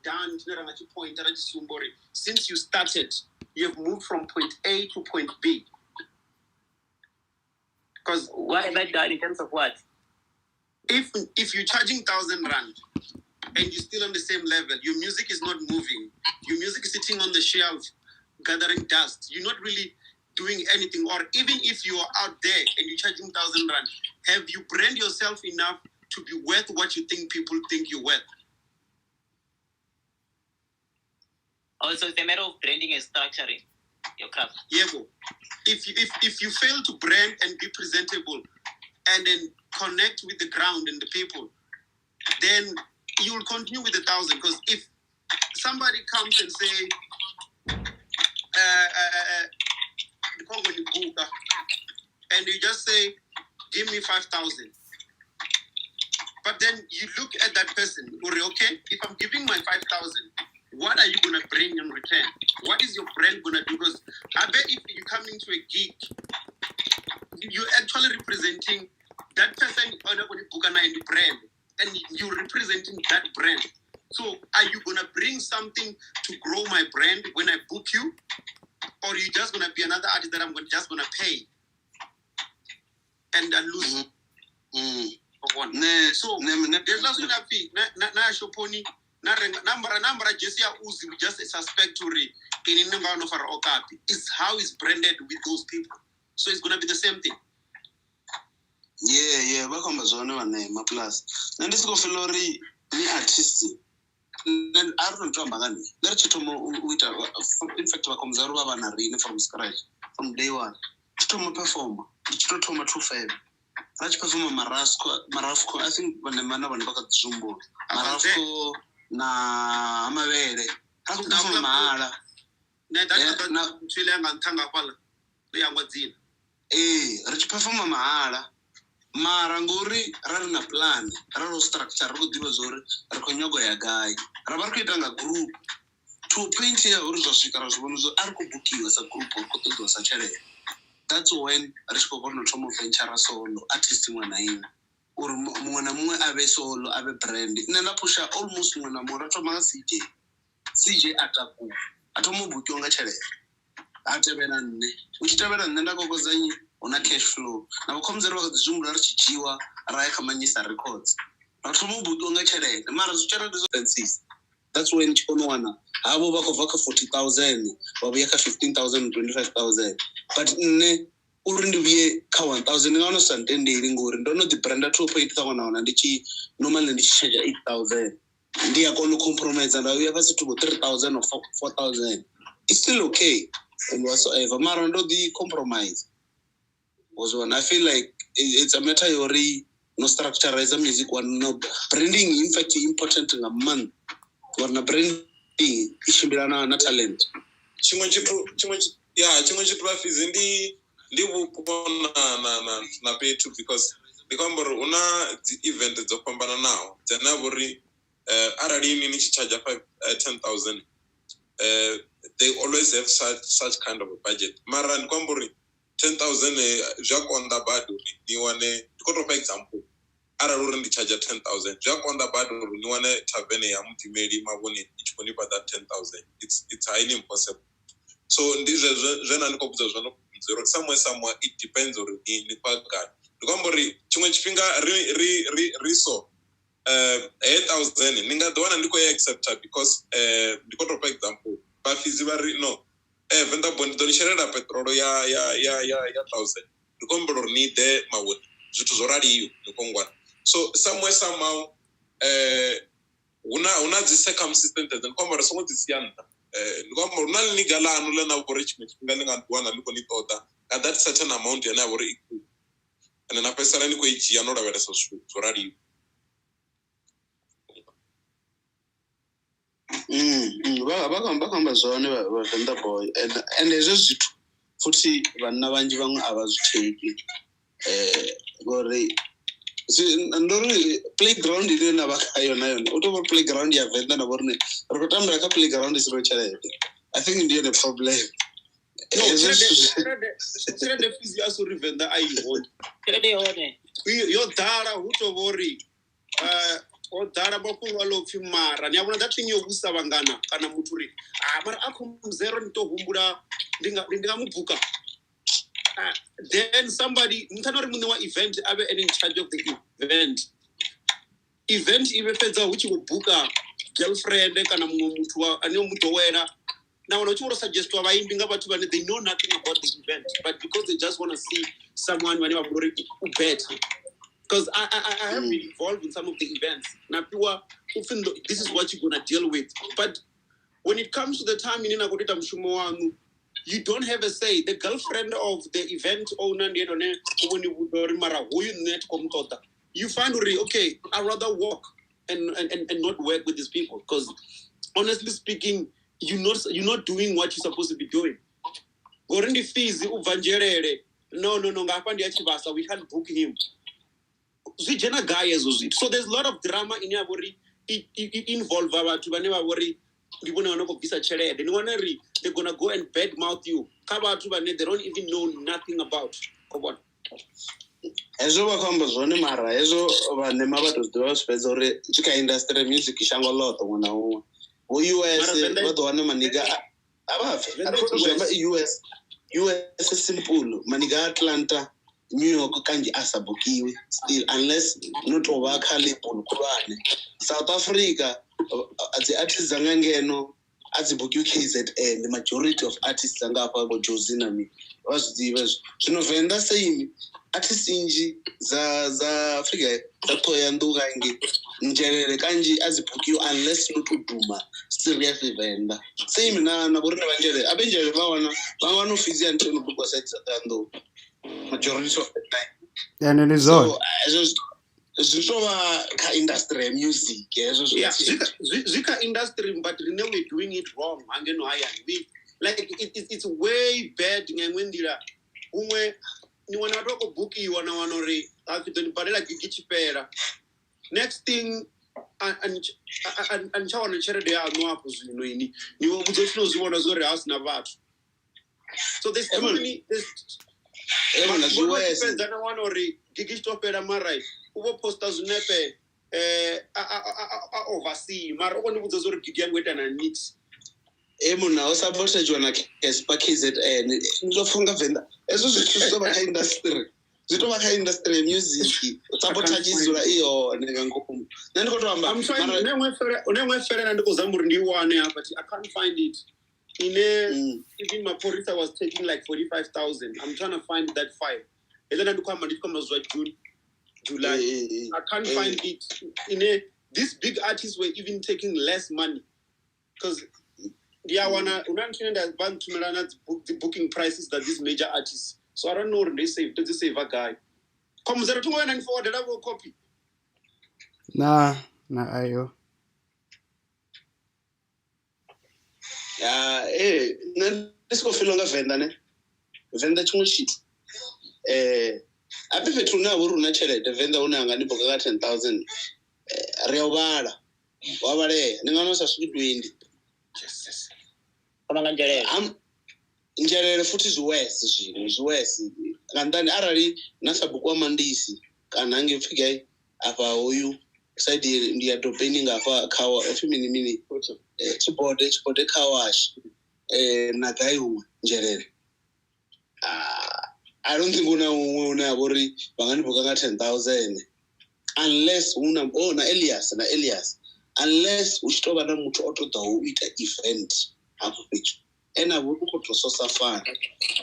done tshine ra nga tshi pointa ra tshi sumba uri since you started you have moved from point A to point B? Because What have I done in terms of what? If you're charging 1,000 rand and you're still on the same level, your music is not moving, your music is sitting on the shelf gathering dust, you're not really doing anything. Or even if you are out there and you're charging 1,000 rand, have you brand yourself enough to be worth what you think people think you're worth? Also, it's a matter of branding and structuring your craft. Yeah, bro. If you fail to brand and be presentable and then connect with the ground and the people, then you'll continue with the 1,000. Because if somebody comes and say, and you just say, give me 5,000. But then you look at that person, okay, if I'm giving my 5,000, what are you going to bring in return? What is your brand going to do? Because I bet if you come into a gig, you're actually representing that person on the brand, and you're representing that brand. So are you going to bring something to grow my brand when I book you? Or are you just going to be another artist that I'm just going to pay and I lose? One. So there's last one na shoponi na number Jesse Uzi, we just suspect to re in Okapi. It's how it's branded with those people. So it's going to be the same thing. Yeah, welcome to Zone one plus. And this go for ni artist. Then I don't know about that. In fact, from scratch, from day one. Chitoma perform, Chitoma 25. Rach perform Marasco, I think when the man on the Zumbo, Marasco na Amavere. Mahala. Rich perform Mahala. Mara ngori ra ri na plan, ra ro structure, ri khou ḓivha zwa uri ri khou nyago ya gai. Ra vha ri khou ita nga group. To point here uri zwa swika ra zwi vhona zwa a ri khou bukiwa sa group, ri khou ṱoḓiwa sa tshelede. That's when ri tshi khou kona u thoma u venture solo, artist iṅwe na iṅwe. Uri muṅwe na muṅwe a vhe solo, a vhe brand. Nṋe nda pusha almost muṅwe na muṅwe, ra thoma nga CJ. CJ a takuwa, a thoma u bukiwa nga tshelede. A tevhela nṋe. U tshi tevhela nṋe nda kokodza nnyi? Huna cash flow. Na vhukhomzelo vha kha ḓi zwi humbula ri tshi dzhiwa ra ya kha Manyisa Records. Ra thoma u bukiwa nga tshelede, mara zwi tshelede zwo expenses. That's when tshi kona u wana havho vha khou bva kha 40,000 vha vhuya kha 15,000, 25,000. But nṋe uri ndi vhuye kha 1,000 ndi nga wana zwi sa ntendeli ngori ndo no ḓi branda two point ṱhaṅwe na wana ndi tshi normally ndi tshi charge 8,000. Ndi a kona u compromise nda vhuya fhasi to 3,000 or 4,000. It's still okay and whatsoever. Mara ndo ḓi compromise. Was one. I feel like it's a matter yori no structurize music one no branding. In fact, important nga man. Or na branding ishimbirana na talent. Tshiṅwe tshithu, tshiṅwe yeah, tshiṅwe tshithu vha fizi ndi vhupo na fhethu, because ndi khou amba uri hu na dzi event dzo fhambananaho dzine ha vha uri arali ini ni tshi charge five, 10,000, they always have such kind of a budget. Mara ndi khou amba uri 10,000 zwi a konḓa badi uri ni wane, ndi khou tou fha example, arali uri ndi charge 10,000, zwi a konḓa badi uri ni wane tavern ya Mutimeli Mavhone i tshi khou ni fha that 10,000. It's highly impossible. So ndi zwe na ndi khou vhudza zwone zero somewhere, somewhere it depends uri ni khou ya gai. Ndi khou amba uri tshiṅwe tshifhinga ri so 8,000 ni nga ḓi wana ndi khou i accepta because ndi khou tou fha example, vhafizi vha ri no, Venḓa Boy ndi ḓo ni shelela petrol ya 1,000, ndi khou humbela uri ni ḓe Mavhone, zwithu zwo raliho ni khou ngwana. So somewhere somehow huna dzi circumstances, ndi khou amba uri songo dzi sia nṱha. Ndi khou amba uri huna ḽiniga ḽanu ḽe na vha uri tshiṅwe tshifhinga ni nga ḓi wana ni khou ni ṱoḓa nga that certain amount ine ya vha uri i khulu, ende na fhedzisela ni khou i dzhia no lavhelesa zwithu zwo raliho. Vha khou amba zwone vha Venḓa Boy, and hezwo zwithu futhi vhanna vhanzhi vhaṅwe a vha zwi theki. Ngori ndo ri playground ine na vha khayo na yone, u tou vha playground ya Venḓa na vhori ri khou tambela kha playground i si na tshelede. I think ndi yone problem. No, Hezwo zwithu tshelede fees ya sori Venḓa a i hone. Tshelede i hone. Yo ḓala hu tou vha uri, Ho ḓala mafhungo a ḽo pfhi mara ni a vhona that thing yo vhusa vhangana kana muthu uri ah mara a khou zero ni to humbula ndi nga mu buka. Then somebody nṱhani uri muṋe wa event a vhe ene in charge of the event, event i vhe fhedza hu tshi khou buka girlfriend kana muṅwe muthu ane o mu ḓowela, na wana hu tshi vho to suggestiwa vhaimbi nga vhathu vhane they know nothing about the event, but because they just want to see someone vhane vha vhona uri u better, because I have been involved in some of the events. Na piwa upfi this is what you're gonna deal with. But when it comes to the time ine na khou ita mushumo waṋu, you don't have a say. The girlfriend of the event owner ndi ene one u vho ni vhudza uri mara hoyu nṋe thi khou mu ṱoḓa. You find uri okay, I rather walk and not work with these people, because honestly speaking, you're not doing what you're supposed to be doing. Ngori ndi fees u bva Nzhelele, no, nga hafha ndi ya Tshivhasa, we can't book him. Zwi dzhena gai hezwo zwithu? So there's a lot of drama ine ya vha uri i involve vhathu vhane vha vha uri ndi vhone vha no khou bvisa tshelede. Ni wane uri they're gonna go and bad mouth you kha vhathu vhane they don't even know nothing about. Khou vhona? Hezwo vha khou amba zwone, mara hezwo vhanema vha to zwi ḓivha, vha zwi fhedza uri zwi kha industry ya music shango ḽoṱhe, huṅwe na huṅwe vho US Mara Venḓa- vha ḓo wana maniga a vha pfe Venḓa a ri khou tou zwi amba US. US simple, maniga a Atlanta, New York kanzhi a sa bukiwi still unless no tou vha kha label khulwane. South Africa, dzi artist dza nga ngeno a dzi bukiwi KZN, the majority of artists dza nga hafha vho Jozi na mini vha zwi ḓivha hezwo. Zwino Venḓa same, artist nnzhi dza Afrika dza Ṱhohoyanḓou kanzhi Nzhelele kanzhi a dzi bukiwi unless no tou duma serious. Venḓa same na vhoriṋe vha Nzhelele, a vhe Nzhelele vha wana vha nga wana upfhi dzi ya nthu no bukiwa side dza Ṱhohoyanḓou majority of the time. Ende ndi So zwone. Hezwo zwi to vha kha industry ya music hezwo zwi Yeah, nga si zwi kha industry, but rine we're doing it wrong hangeno hayani. We like it's way bad nga iṅwe nḓila. Huṅwe ni wana vhathu vha khou bukiwa, na wana uri hapfi ḓo ni badela gigi tshi fhela, next thing a ni tsha wana tshelede yaṋu afho. Zwino ini ni vho vhudza tshino zwi vhona zwori ha sina vhathu, so there's too Emon, many, there's Emon, zwi vho tshi worse. Fhedza na wana uri gigi tshi to fhela, mara u vho posta zwinepe a oversea, mara u khou ni vhudza zwa uri gigi yangu ita na nix. E munna o sabotajiwa na Casper KZN, ndi to pfa nga Venḓa hezwo zwithu zwi to vha kha industry, zwi to vha kha industry ya music, sabotage i dzula i hone nga ngomu. Nṋe ndi khou to amba I'm trying. Mara Une iṅwe fele, une iṅwe fele na ndi khou zama uri ndi i wane hafha, but I can't find it. Ine even Maphorisa was taking like 45,000. I'm trying to find that file. Heiḽa ndi khou amba, ndi tshi khou amba zwa June, July. I can't find it. Ine these big artists were even taking less money because ndi a wana hu na nthu ine nda vha nthumela na dzi booking prices that these major artists, so I don't know uri ndi save ndo dzi save gai. Khomuzero thungo wena ni forwardela vho copy. Na ayo. Ya, nṋe ndi soko feel nga Venḓa ne Venḓa tshiṅwe tshithu hafhi fhethu hune ha vha uri hu na tshelede Venḓa, hune anga ni buka nga 10,000, ri a u vhala wa vhalea ni nga wana sa swiki 20. Khoma nga Nzhelele. Nzhelele futhi zwi worse, zwiṅwe zwi worse nga nṱhani arali na sa bukiwa Mandisi kana hangei pfhi gai afha, hoyu side ndi ya Dopeni nga hafha kha pfhi mini mini, Tshibode car wash, na gai huṅwe Nzhelele. Ah, I don't think huna huṅwe hune ha vha uri vha nga ni buka nga 10,000 unless huna, oh, na Elias, unless hu tshi tou vha na muthu o ṱoḓaho u ita event hafho fhethu ene a vha uri u khou tou sosa fani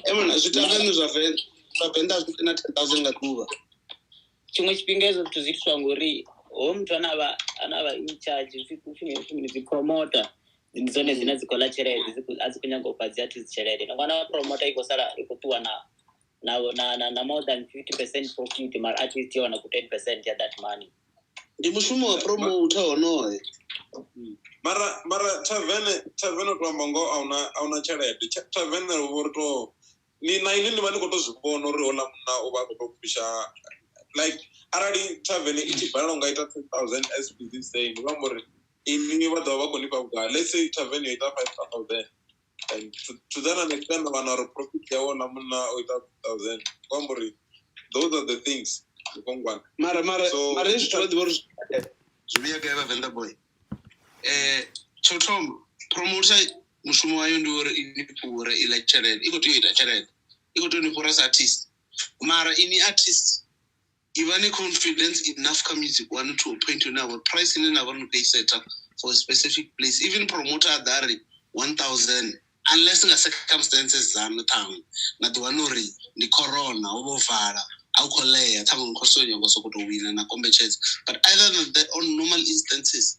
emona zwi tavhene zwa Venḓa zwi na 10,000 nga ḓuvha. Tshiṅwe tshifhinga hezwo zwithu zwi itiswa ngori hoyo muthu ane avha in charge, upfi mini, dzi promoter ndi dzone dzine dzi khou ḽa tshelede, a dzi khou nyaga u fha dzi artist tshelede. Na ṅwana wa promoter i khou sala i khou ṱuwa na more than 50% profit, mara artist yo wana ku 10% ya that money. Ndi mushumo wa promoter honoyo. Mara tavene to amba ngoho, ahuna tshelede. Tavene ri vho ri to ni na ini ni vha ni khou to zwi vhona uri houḽa munna u vha a khou to phusha, like arali tavene i tshi balelwa u nga ita 10,000 as busy saying, vha amba uri ini vha ḓovha vha khou nifha vhugai? Let's say tavene yo ita 5,000 and to that an extent wana uri profit ya wona munna o ita 2,000, vha amba uri those are the things ndi khou ngwana. Mara So mara hezwi zwithu vha ḓivha uri zwi Zwi vhuya gai vhavenḓa boy? Tsho thoma promoter mushumo wayo ndi uri i ni fhure iḽa tshelede, i khou tea u ita tshelede, i khou tea u ni fhura sa artist. Mara ini artist i vha ni confidence enough kha music wanu to a point ine ya vha uri price ine na vha uri ni khou i setha for a specific place, even promoter a ḓa a ri 1000, unless nga circumstances dzanu ṱhaṅwe na ḓi wana uri ndi corona ho vho vala a u khou ḽea, ṱhaṅwe ni khou so nyaga u sokou tou wina na kombetshedza. But other than that, on normal instances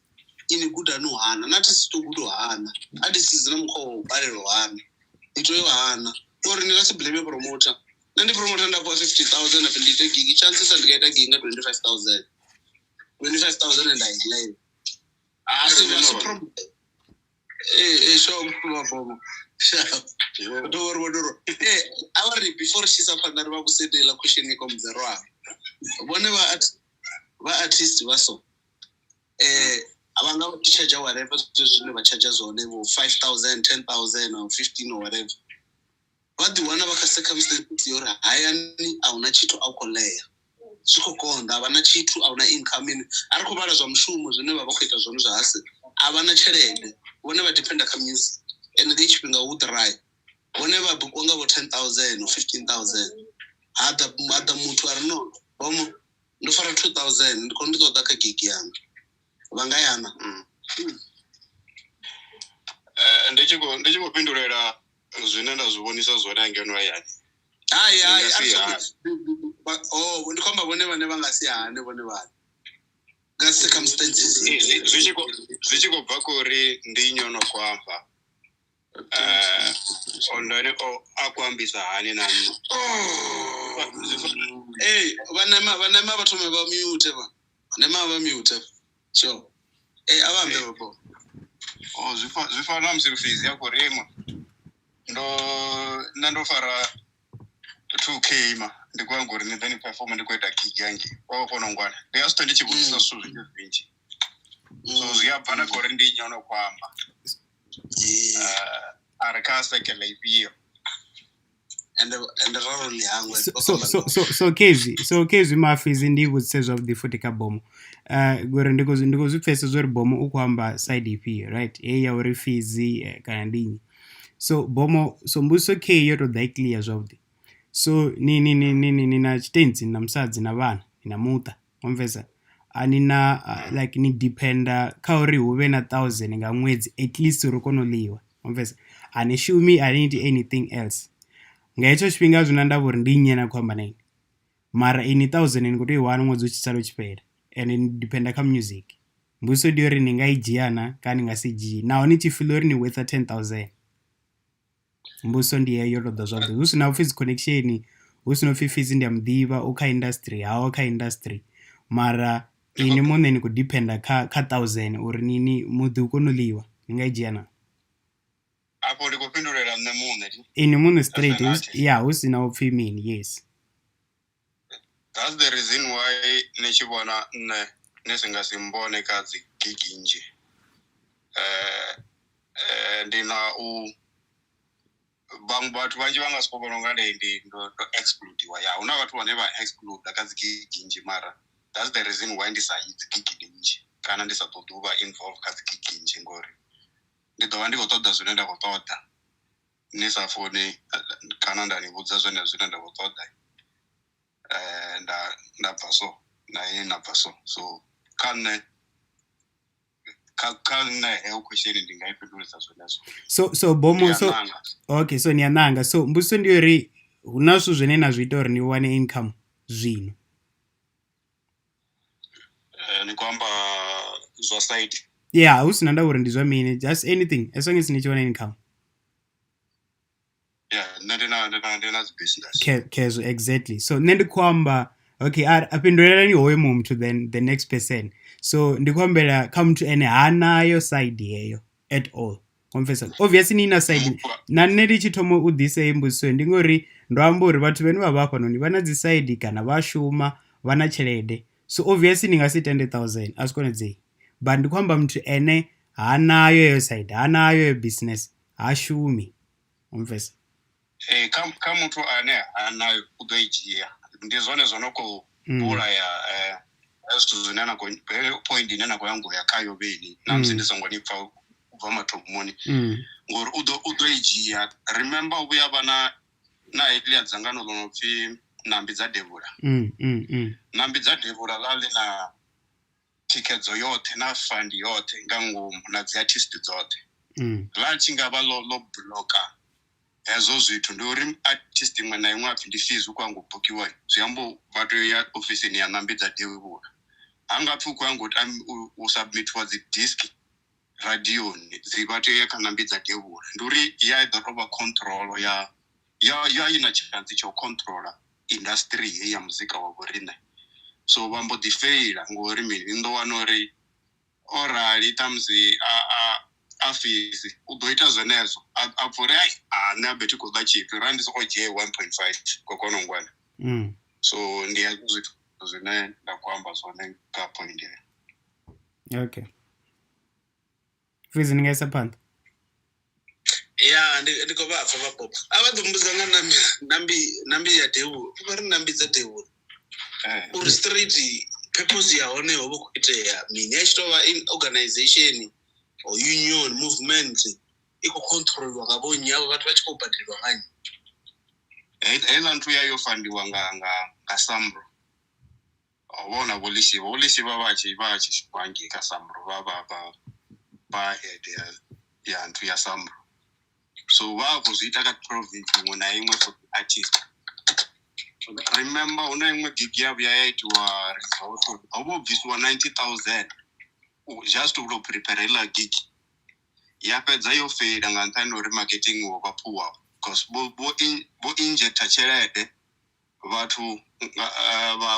ini guda ni u hana, na artist to guda u hana, artist dzi na mukhwa wa u balelwa u hana, ni tea u hana uri ni nga si blame promoter. Nṋe ndi promoter nda fhiwa 50,000 apfi ndi ite gig, chances ndi nga ita gig nga 25,000, 25,000 nda i ḽea. A si problem. Sure, mabomo. Don't worry, don't worry. A vha ri before ri tshi isa phanḓa ri vha vhuse iḽa question i kombedzelwaho. Vhone vha artist vha so vha nga charge whatever zwine vha charge zwone, vho 5,000, 10,000 or 15 or whatever. Vha ḓi wana vha kha circumstances ya uri hayani a huna tshithu, a u khou ḽea, zwi khou konḓa, a vha na tshithu, a huna income. Ine a ri khou vhala zwa mushumo zwine vha vha khou ita zwone zwa hase, a vha na tshelede, vhone vha dependa kha music, and nga tshifhinga hu dry, vhone vha bukwa nga vho 10,000 or 15,000. Ha ḓa muthu a ri no bomo ndo fara 2,000 ndi khou ndi ṱoḓa kha gig yanga, vha nga yana? Ndi tshi khou fhindulela zwine nda zwi vhonisa zwone ngeno hayani. Hai, hai, Ndi nga si hane. Oh, ndi khou amba vhone vhane vha nga si hane vhone vhane nga circumstances. Zwi tshi khou bva khori ndi nnyi o no khou amba, ondone o a khou ambisa hani na nṋe. Ee, vhanema vha thome vha mute, vha nema vha mute, sure. A vha ambe vho. Oh, zwi fana na musi Fizi a khou ri ma ndo nṋe ndo fara 2K ma ndi khou anga uri ni ḓe ni perform, ndi khou ita gig yange wa kona u ngwana, ndi nga si ṱwe ndi tshi vhudzisa zwithu zwinzhi zwinzhi. So zwi a bva na khori ndi nnyi o no khou amba, a re kha sekele ifhio. And ra ro ḽi hangwe. So kezwi Mafizi ndi vhudzise zwavhuḓi futhi kha Bomo, ngori ndi khou zwi pfesesa zwa uri Bomo u khou amba side ifhio, right? Heyi ya uri Fizi kana ndi nnyi. So Bomo, so mbudziso k yo to ḓa i clear zwavhuḓi. So ni na tshitentsi, ni na musadzi na vhana, ni na muṱa, wa mpfhesesa? A ni na like ni dependa kha uri hu vhe na 1000 nga ṅwedzi at least uri u kone u ḽiwa, wa mpfhesesa? A ni shumi, a ni iti anything else. Nga hetsho tshifhinga zwi na ndavha uri ndi nnyi ane a khou amba na ini, mara ini 1000 ni khou tea u i wana ṅwedzi u tshi sala u tshi fhela, and ni dependa kha music. Mbudziso ndi uri ni nga i dzhia na kana ni nga si dzhie naho ni tshi feel uri ni worth 10,000? Mbudziso ndi heyo yo to ḓa zwavhuḓi, hu sina upfhi dzi connection, hu sina upfhi Fizi ndi a muḓivha u kha industry, haho kha industry, mara ini muṋe ni khou dependa kha 1000 uri ni muḓi u kone u ḽiwa, ni nga i dzhia na? Afho ndi khou fhindulela nṋe muṋe. Ini muṋe straight. As an artist. Ya, hu sina upfhi mini, yes. That's the reason why ni tshi vhona nṋe ni si nga si mbone kha dzi gig nnzhi. Ndi na u vhaṅwe vhathu vhanzhi vha nga soko vhona unga ndi ndo excludiwa. Ya, huna vhathu vhane vha exclude kha dzi gig nnzhi, mara that's the reason why ndi sa yi dzi gig nnzhi kana ndi sa ṱoḓi u vha involve kha dzi gig nnzhi, ngori ndi ḓo vha ndi khou ṱoḓa zwine nda khou ṱoḓa ni sa funi kana nda ni vhudza zwone zwine nda khou ṱoḓa, nda bva so na ini na bva so. So kha nṋe, kha nṋe heyo question ndi nga i fhindulisa zwenezwo. So Bomo, Ndi a so ṋanga. Okay, so ni a ṋanga. So mbudziso ndi uri hu na zwithu zwine na zwi ita uri ni wane income zwino? Ni khou amba zwa side? Yeah, hu sina ndavha uri ndi zwa mini, just anything as long as ni tshi wana income. Yeah, nṋe ndi na dzi business. Khezwo exactly. So nṋe ndi khou amba, okay, a fhindulelani hoyo muṅwe muthu, then the next person. So ndi khou ambela kha muthu ene hanayo side heyo at all, wa mpfhesesa? Obviously ni na side. Na nṋe ndi tshi thoma u ḓisa heyi mbudziso ndi ngori ndo amba uri vhathu vhane vha vha hafhanoni vha na dzi side kana vha shuma, vha na tshelede, so obviously ni nga si tende 1000, a zwi konadzei. But ndi khou amba muthu ene hanayo heyo side, hanayo heyo business, ha shumi, wa mpfhesesa? Ee, kha muthu ane anayo u ḓo i dzhia, ndi zwone zwo no khou vhulaya. Zwithu zwine na khou point ine na khou yango ya khayo vheni na musi ndi songo ni pfa u bva mathomoni, ngori u ḓo i dzhia. Remember, u vhuya vha na heḽia dzangano ḽo no pfhi Nambi dza Devhula. Nambi dza Devhula ḽa ḽi na thikhedzo yoṱhe na fund yoṱhe nga ngomu na dzi artist dzoṱhe. Ḽa tshi nga vha ḽo bloka hezwo zwithu, ndi uri artist iṅwe na iṅwe apfhi ndi fees u khou yango bukiwa, zwi amba vha tea u ya ofisini ya Nambi dza Devhula. Ha nga pfhi u khou yango u submitiwa dzi disc radioni, dzi vha tea u ya kha Nambi dza Devhula. Ndi uri ya ḓo tovha control ya i na chance tsha u controla industry heyi ya muzika wa vhoriṋe. So vha mbo ḓi feila ngori mini? Ni ḓo wana uri o rali ṱhamusi a fisi u ḓo ita zwenezwo, a pfha uri ai a nṋe a bethu khou ḓa tshithu ra ndi soko dzhie 1.5 khou kona u ngwana. So ndi hezwo zwithu zwine nda khou amba zwone kha point heyo. Okay, Fhedzi ni nga isa phanḓa. Ya, ndi khou vha pfa vha boba a vha ḓo mbudza nga nambi nambi nambi ya devhula, vha ri nambi dza devhula uri straight purpose ya hone ho vha khou itea mini, ya tshi tou vha in organization or union movement i khou controliwa nga vhonnyi, avho vhathu vha tshi khou badeliwa nga nnyi? Heiḽa nthu ya yo fandiwa nga Samro. Vhona vho Lishivha vha tshi shuma hangei kha Samro, vha head ya nthu ya Samro. So vha khou zwi ita kha province iṅwe na iṅwe for the artist. Remember, hu na iṅwe gig ya vhuya ya itiwa resort, ho vha ho bvisiwa 90,000 just u to prepare heiḽa gig, ya fhedza yo feila nga nṱhani ha uri marketing wo vha poor, because vho injecta tshelede, vhathu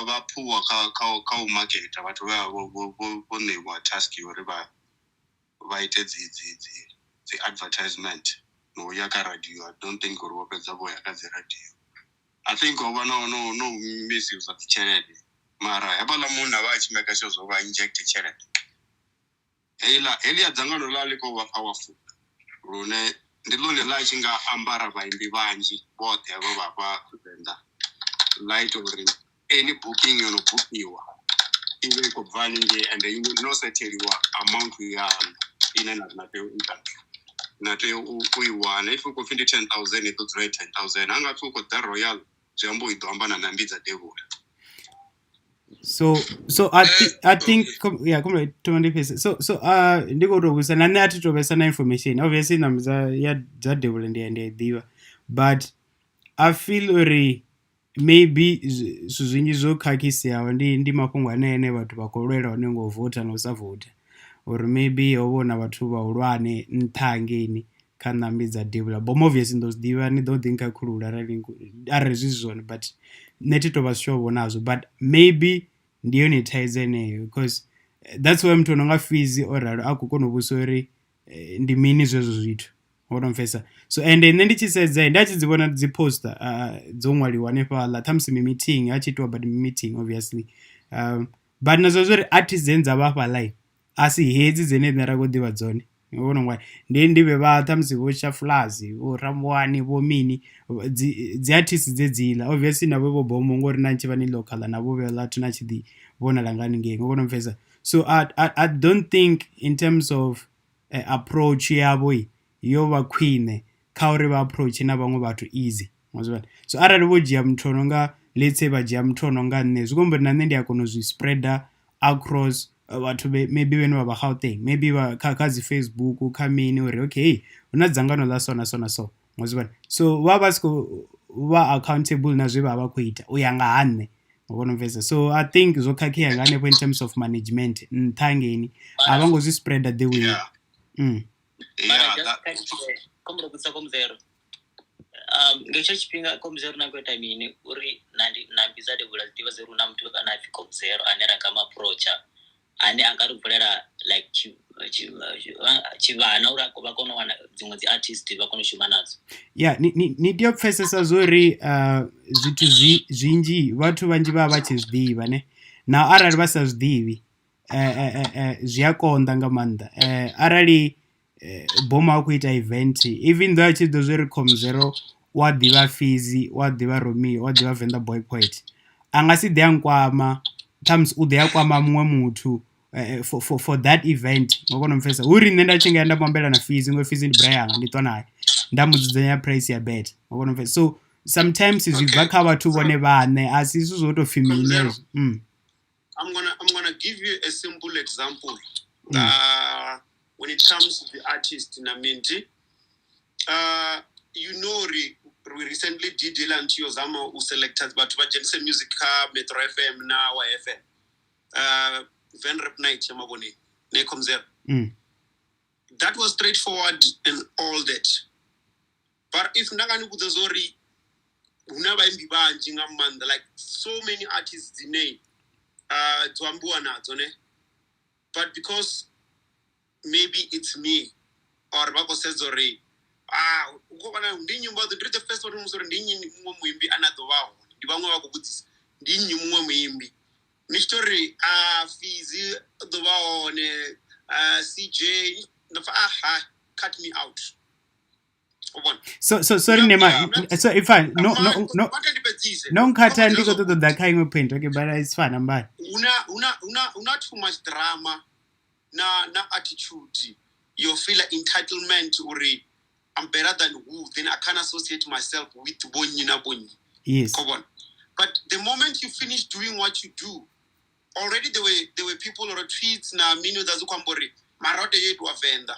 vha poor kha u maketa. Vhathu vha vho ṋeiwa task ya uri vha ite dzi advertisement no u ya kha radio. I don't think uri vho fhedza vho ya kha dzi radio. I think ho vha no misuse dzi tshelede, mara hevhaḽa munna vha a tshi maker sure zwo vha inject tshelede. Heiḽa heḽia dzangano ḽa ḽi khou vha powerful lune ndi ḽone ḽa tshi nga ambara vhaimbi vhanzhi vhoṱhe havha vha vha Venḓa, ḽa ita uri any booking yo no bukiwa i vhe i khou bva haningei and no setheliwa amount yaṋu ine na tea u ita, na tea u i wana. If u khou pfhi ndi 10,000, i ḓo dzula i 10,000. Ha nga pfhi u khou ḓa Royal, zwi amba i ḓo amba na Nambi dza Devhula. So I think yeah, come thoma ndi fhese. So ndi khou tou vhudzisa, na nṋe a thi tou vhesa na information. Obviously Nambi dza ya dza Devhula ndi a i ḓivha, but I feel uri maybe zwithu zwinzhi zwo khakhiseaho ndi mafhungo ane vhathu vha khou lwela hone ngo vouta na u sa vouta, uri maybe ho vha hu na vhathu vhahulwane nṱha hangeini kha Nambi dza Devhula. Bomo obviously ni ḓo zwi ḓivha, ni ḓo ḓi nkhakhulula arali zwi zwone, but nṋe thi tou vha sure vho nazwo. But maybe ndi yone thaidzo yeneyo, because that's why muthu o no nga Fizi o ralo a khou kona u vhudzisa uri ndi mini zwezwo zwithu, wo no pfhesesa. So ende nṋe ndi tshi sedza nda tshi dzi vhona dzi poster dzo ṅwaliwa hanefhaḽa, ṱhamusi mi meeting ha tshi itiwa, but mi meeting obviously, but na zwa uri artist dzine dza vha hafhaḽa a si hedzi dzine nṋe ra khou ḓivha dzone. Vhona ungari ndi vhe vha ṱhamusi vho Shafulazi, vho Rambuwani, vho mini, dzi artist dzedziḽa. Obviously navho vho bomo ngori na tshi vha ni local na vho vhuya ḽa na tshi ḓi vhonala nga haningei, ngo vhona pfhesesa. So I don't think in terms of approach yavho yo vha khwine kha uri vha approach na vhaṅwe vhathu easy. So arali vho dzhia muthu ono nga, let's say vha dzhia muthu ono nga nṋe, zwi khou amba uri na nṋe ndi a kona u zwi spreader across vhathu maybe vhane vha vha Gauteng, maybe vha kha dzi Facebook, kha mini, uri okay, hu na dzangano ḽa so na so na so. So vha si khou vha accountable na zwe vha vha khou ita u ya nga ha nṋe, u vhona pfhesesa. So I think zwo khakhea nga hanefho in terms of management nṱha hangeini, a vho ngo zwi spreader the way. Mara just kombela vhudzisa Komzero, nga hetsho tshifhinga Komzero na khou ita mini uri Nambi dza Devhula dzi ḓivha uri hu na muthu ane a pfhi Komzero ane ra nga mu approacha, ane a nga ri vulela like tshivhana uri vha kone u wana dziṅwe dzi artist vha kone u shuma nadzo? Ya, ni tea u pfhesesa zwori zwithu zwinzhi vhathu vhanzhi vha vha tshi zwi ḓivha ne, na arali vha sa zwi ḓivhi zwi a konḓa nga maanḓa. Arali Boma a khou ita event, even though a tshi ḓo zwi ri Comzero wa ḓivha Fizi, wa ḓivha Romeo, wa ḓivha Venḓa Boy Poet, a nga si ḓi a nkwama. ṱhamusi u ḓo ya kwama muṅwe muthu for that event. Ngo kona u mpfhesesa, hu uri nṋe nda tshi nga ya nda mu ambela na Fizzy ngori Fizzy ndi bra yanga ndi ṱwa naye, nda mu dzudzanya price ya better. Ngo kona u mpfhesesa, so sometimes zwi bva kha vhathu vhone vhaṋe, a si zwithu zwo tou pfhi mini hezwo. I'm gonna give you a simple example. When it comes to the artist Naminti, we recently did Elanti Ozama who selected but Jensen Music Metro FM na YFM. Van Rep Night Yamabone, Nekomzer. That was straightforward and all that. But if ndangani vhudza zori huna vhaimbi vhanzhi nga maanḓa, like so many artists dzine dzo ambiwa nadzo ne, but because maybe it's me or vha khou sedza uri ah u khou vhona ndi nnyi, vha ḓo ndi the first one musi uri ndi nnyi muṅwe muimbi ane a ḓo vha hone, ndi vhaṅwe vha khou vhudzisa ndi nnyi muṅwe muimbi, ni tshi tori ah Fizzy u ḓo vha hone, CJ, nda pfa ah ha cut me out. U vhona? So sorry Nema, so if I no Vha ndi fhedzise. No nkhatha, ndi khou ṱoḓa ḓa kha iṅwe point. Okay, but it's fine, I'm bye. Huna too much drama na attitude. You feel like entitlement uri I'm better than who, then I can't associate myself with bonyi na bonyi. Come on. But the moment you finish doing what you do, already there were people or tweets na mino dza kwambori marote yetu wa Venda.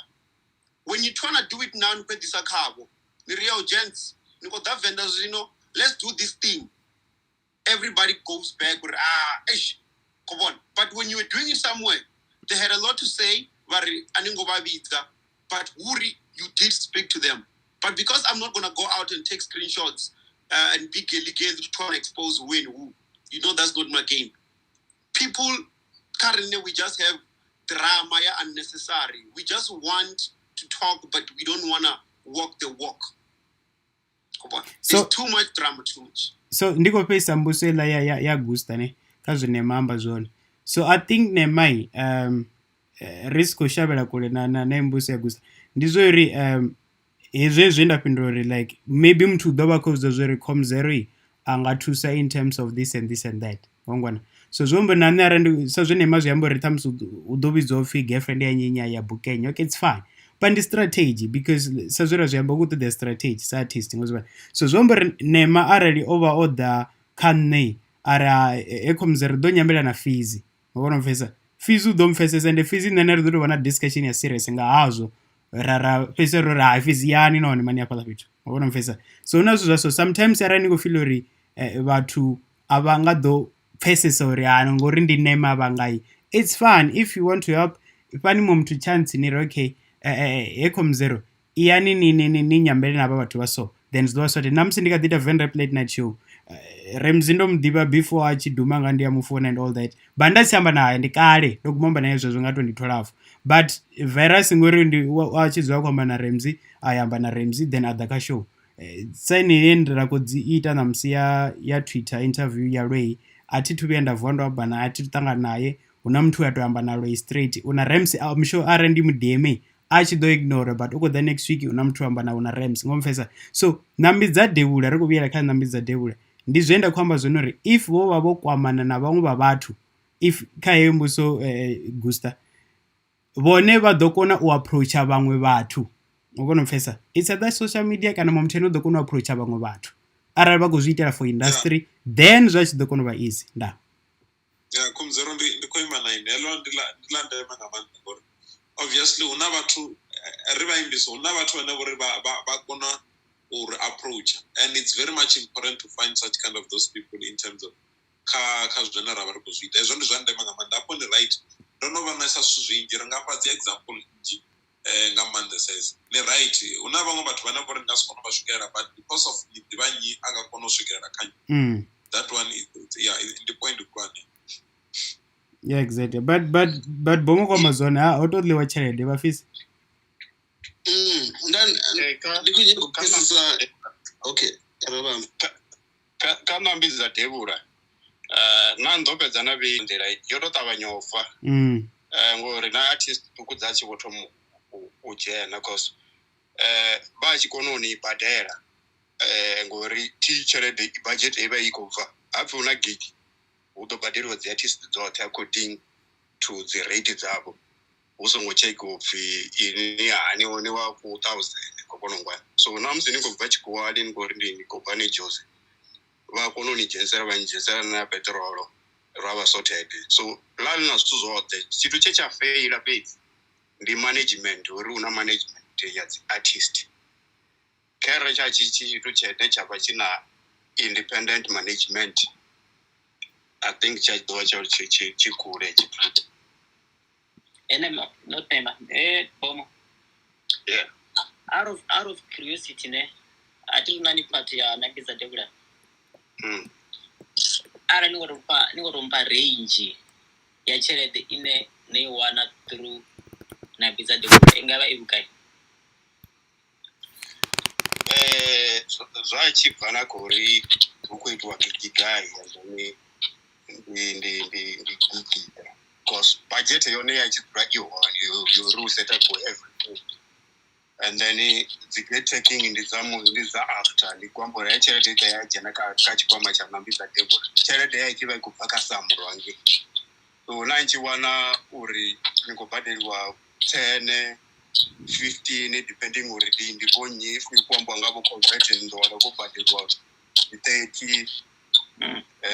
When you trying to do it now, ni fhedzisa khavho. Ni ri, "Yo, gents, ni khou ḓa Venda zwino, let's do this thing." Everybody goes back or ah, eish, come on. But when you were doing it somewhere, they had a lot to say, vari aningo vha, but Wuri, you did speak to them. But because I'm not gonna go out and take screenshots and be gay to try and expose who and who, that's not my game. People currently, we just have drama, yeah, unnecessary. We just want to talk, but we don't wanna walk the walk. Come on. There's too much drama, too much. So ndi khou fhedzisa mbudziso heiḽa ya Gusta ne kha zwe Nema amba zwone. So I think Nemai, ri si khou shavhela kule na mbudziso ya Gusta, ndi zwo uri hezwi zwe nda fhindula uri like maybe muthu u ḓo vha khou vhudza zwo uri Comzero a nga thusa in terms of this and this and that. Wangwana, so zwi amba na nṋe arali ndi sa zwe Nema zwi amba uri ṱhamusi u ḓo vhidzwa upfhi girlfriend ya nnyi ya bukenya. Okay, it's fine, but ndi strategy, because sa zwe ra zwi amba ku ṱoḓea strategy sa artist ngo zwi. So zwi amba uri Nema arali o vha o ḓa kha nṋe ara e Comzero ḓo nyambela na Fizzy, ngo vhona mpfhesesa, Fizzy u ḓo mpfhesesa, ende Fizzy nṋe ri ḓo tou vha na discussion ya serious nga hazwo, ra fhedzisela ro ri hai Fizzy yani nahone mani hafhaḽa fhethu, ngo vhona mpfhesesa. So hu na zwithu zwa so sometimes arali ni khou feel uri vhathu a vha nga ḓo pfhesesa uri hani ngori ndi Nema vha ngai, it's fine. If you want to help, fhani muṅwe muthu chance, ni ri okay, he Comzero iyani ni nyambele na havha vhathu vha so, then zwi ḓo vha sorted. Na musi ndi kha ḓi ita Venrap late night show, Ramsey ndo mu ḓivha before a tshi duma nga ndi ya mufuna and all that, but nda si amba naye ndi kale, ndo guma amba naye zwezwo nga 2012, but Virus ngori ndi a tshi dzula khou amba na Ramsey, a ya amba na Ramsey, then a ḓa kha show. Saini ye ra khou dzi ita ṋamusi ya Twitter interview ya Lwei, a thi thu vhuya nda vuwa ndo amba naye, a thi thu ṱangana naye. Hu na muthu we a to amba na Lwei straight una Ramsey. I'm sure arali ndi mu DM a tshi ḓo ignore, but u khou ḓa next week, hu na muthu amba na una Rams ngo mpfhesesa. So ṋambi dza devhula, ri khou vhuyela kha ṋambi dza devhula, ndi zwe nda khou amba zwone uri if vho vha vho kwamana na vhaṅwe vha vhathu, if kha heyo mbudziso Gusta, vhone vha ḓo kona u approacha vhaṅwe vhathu, ngo kona u pfhesesa, it's either social media kana muṅwe muthu ane u ḓo kona u approacha vhaṅwe vhathu arali vha khou zwi itela for industry, then zwa tshi ḓo kona u vha easy nda. Ya, Comzero, ndi khou ima na ine heḽo ndi ḽa ndeme nga maanḓa ngori obviously hu na vhathu ri vhaimbisi, hu na vhathu vhane vhori vha kona uri approach, and it's very much important to find such kind of those people in terms of kha zwine ra vha ri khou zwi ita. Hezwo ndi zwa ndeme nga maanḓa. Hafho ndi right, ndo no vhonesa zwithu zwinzhi, ri nga fha dzi example nnzhi nga maanḓesa. Hezwi ni right, hu na vhaṅwe vhathu vhane vhori nga si kone u vha swikelela, but because of ni ḓivha nnyi a nga kona u swikelela kha nnyi. That one is, yeah, ndi point khulwane. Yeah, exactly, but bomo kwa mazone ha ho to ḽiwa tshelede vha fisi. Ndi khou nyanga u pfesesa, okay, re vha Kha ṋambi dza devhula na ndo fhedza na vhei nḓila yo to ṱavhanya u fa. Ngori na artist ṱhukhu dza tshi vho thoma u dzhena, cause vha tshi kona u ni badela, ngori thi tshelede budget i vha i khou bva hapfi hu na gig. Hu ḓo badeliwa dzi artist dzoṱhe according to dzi rate dzavho. Hu songo tshekhiwa upfhi ini hani hone wa ku 1000 khou kona u ngwana. So na musi ni khou bva tshikhuwani ni khou ri ndi khou bva ni Jozi, vha kona u ni dzhenisela vha ni dzhenisela na peṱirolo ra vha sorted. So ḽa ḽi na zwithu zwoṱhe, tshithu tshe tsha feila fhedzi ndi management, uri hu na management ya dzi artist. Khere tsha tshi tshithu tshene tsha vha tshi na independent management, I think tsha ḓovha tsha tshi kule tshithu. Ene not nema bomo. Yeah. Out of curiosity ne, a thi na ni part ya Nambidza Devhula. Arali ni khou tou range ya tshelede ine ni i wana through Nambidza Devhula i ngavha i vhugai? Zwa tshi bva na kha uri hu khou itiwa gigi gai, and ndi gigi. Because budget yone ya tshi dzula i hone yo ri u set up everything. And then dzi gate taking ndi dza after, ndi ku amba uri tshelede i ḓa ya dzhena kha tshikwama tsha Nambidza Devhula. Tshelede ya i tshi vha i khou bva kha SAMRO hangei. So na tshi wana uri ni khou badeliwa 10, 15 depending uri ndi vho nnyi, if ni khou ambiwa nga vho convert ni ḓo wana vho badeliwa ndi 30.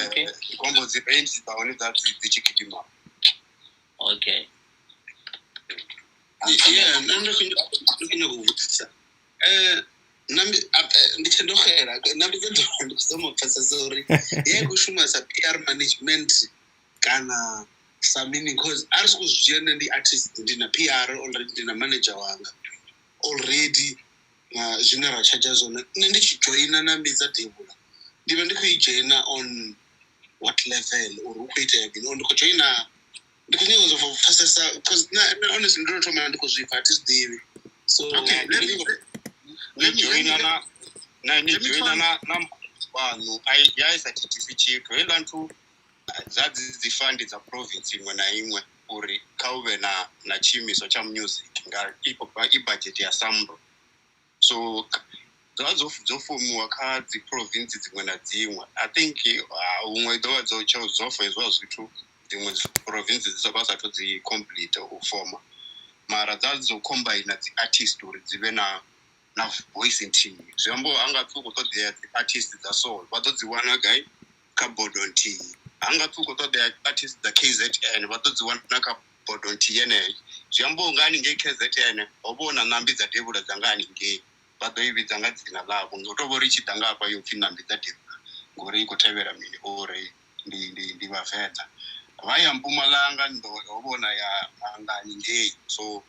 Okay. Ndi khou amba dzi range dza hone dza dzi tshi gidima. Okay. Yeah, nṋe ndi khou nyanga u vhudzisa. Ndi tshe ndo xela, Nambidza Devhula ndi khou zama u pfesesa uri ya i khou shuma sa PR management kana sa mini, cause a ri sokou zwi dzhia nṋe ndi artist, ndi na PR already, ndi na manager wanga already, na zwine ra charger zwone. Nṋe ndi tshi joina Nambidza Devhula ndi vha ndi khou i dzhoina on what level, uri hu khou itea mini, or ndi khou joina, ndi khou nyanga u pfesesa, cause honestly ndo thoma ndi khou zwi pfa, thi zwi ḓivhi. So okay, let me joina na ni joina na vhanu ya isa thithisi tshithu heiḽa nthu dza dzi fund dza province iṅwe na iṅwe uri kha hu vhe na tshiimiswa tsha music nga i budget ya SAMRO. So dza dzo fomiwa kha dzi province dziṅwe na dziṅwe. I think huṅwe ḓo vha dzo fhedzwa zwithu, dziṅwe province dzi vha sathu dzi complete u foma, mara dza dzo combine dzi artist uri dzi vhe na voice nthihi. Zwi amba uri anga pfi u khou ṱoḓea dzi artist dza soul, vha ḓo dzi wana gai kha bodo nthihi. Anga pfi u khou ṱoḓea artist dza KZN, vha ḓo dzi wana kha bodo nthihi yeneyo. Zwi amba uri nga haningei KZN ho vha hu na Nambidza Devhula dza nga haningei, vha ḓo i vhidza nga dzina ḽavho, ngo tou vha uri i tshi ḓa nga hafha yo pfi Nambidza Devhula ngori i khou tevhela mini, uri ndi Vhavenḓa. Vha ya Mpumalanga ndo ho vhona ya nga haningei. So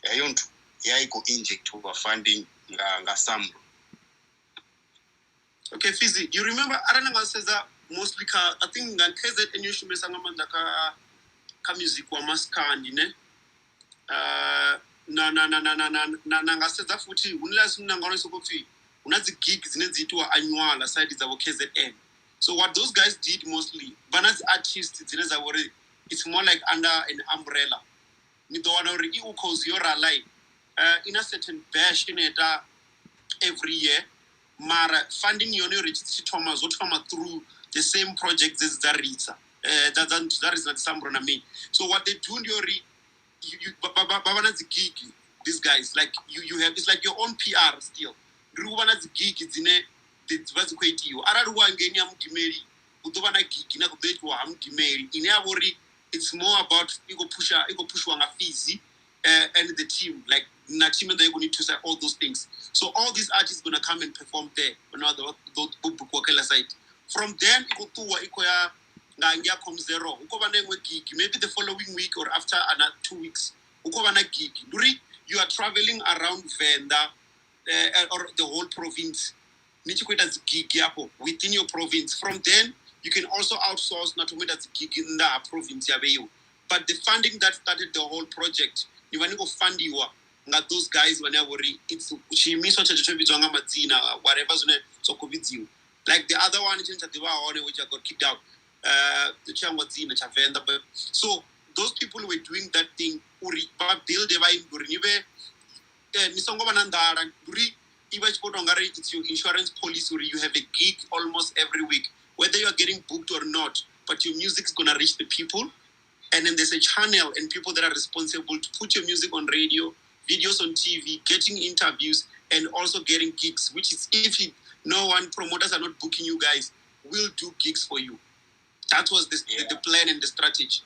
heyo nthu ya i khou injectiwa funding nga SAMRO. Okay, Fizzy, you remember arali nga sedza mostly kha, I think nga KZN yo shumesa nga maanḓa kha music wa maskandi ne. Na nga sedza futhi hu na zwine nga soko pfi hu na dzi gig dzine dzi itiwa annual side dza vho KZN. So what those guys did mostly, vha na dzi artists dzine dza vhori it's more like under an umbrella. Ni ḓo wana uri i ukhozi yo ralai in a certain bash ine ita every year, mara funding yone uri tshi thoma zwo thoma through the same project dzedzi dza ritsa dza ritsa na SAMRO na mini. So what they do ndi uri vha vha na dzi gig, these guys, like you have, it's like your own PR still. Ndi ri u vha na dzi gig dzine vha dzi khou itiwa. Arali wa ngeni ya Mugimeli, hu ḓo vha na gig ine ya khou ḓo itiwa ha Mugimeli, ine ya vha uri it's more about i khou pushiwa nga Fizzy and the team, like na team and they're going to thusa all those things. So all these artists gonna come and perform there. Vho side. From then i khou ṱuwa i khou ya nga ngei Com Zero, hu khou vha na iṅwe gig maybe the following week or after another 2 weeks hu khou vha na gig. Ndi uri you are traveling around Venda or the whole province, ni tshi khou ita dzi gig afho within your province. From then you can also outsource na thoma ita dzi gig nnḓa ha province ya vheiwe. But the funding that started the whole project, ni vha ni khou fundiwa nga those guys vhane vha uri it's tshiimiswa tshetsho tsho vhidzwa nga madzina, whatever zwine zwa khou vhidziwa. Like the other one tshine tsha ḓivha hone which I got kicked out, tshi angwa dzina tsha Venḓa. But so those people were doing that thing uri vha build vha uri ni vhe ni songo vha na nḓala. Uri i vha tshi khou tou nga ri it's your insurance policy uri you have a gig almost every week, whether you are getting booked or not. but your music is gonna reach the people. And then there's a channel and people that are responsible to put your music on radio, videos on TV, getting interviews, and also getting gigs, which is if it, no one, promoters are not booking you guys, we'll do gigs for you. That was the plan and the strategy.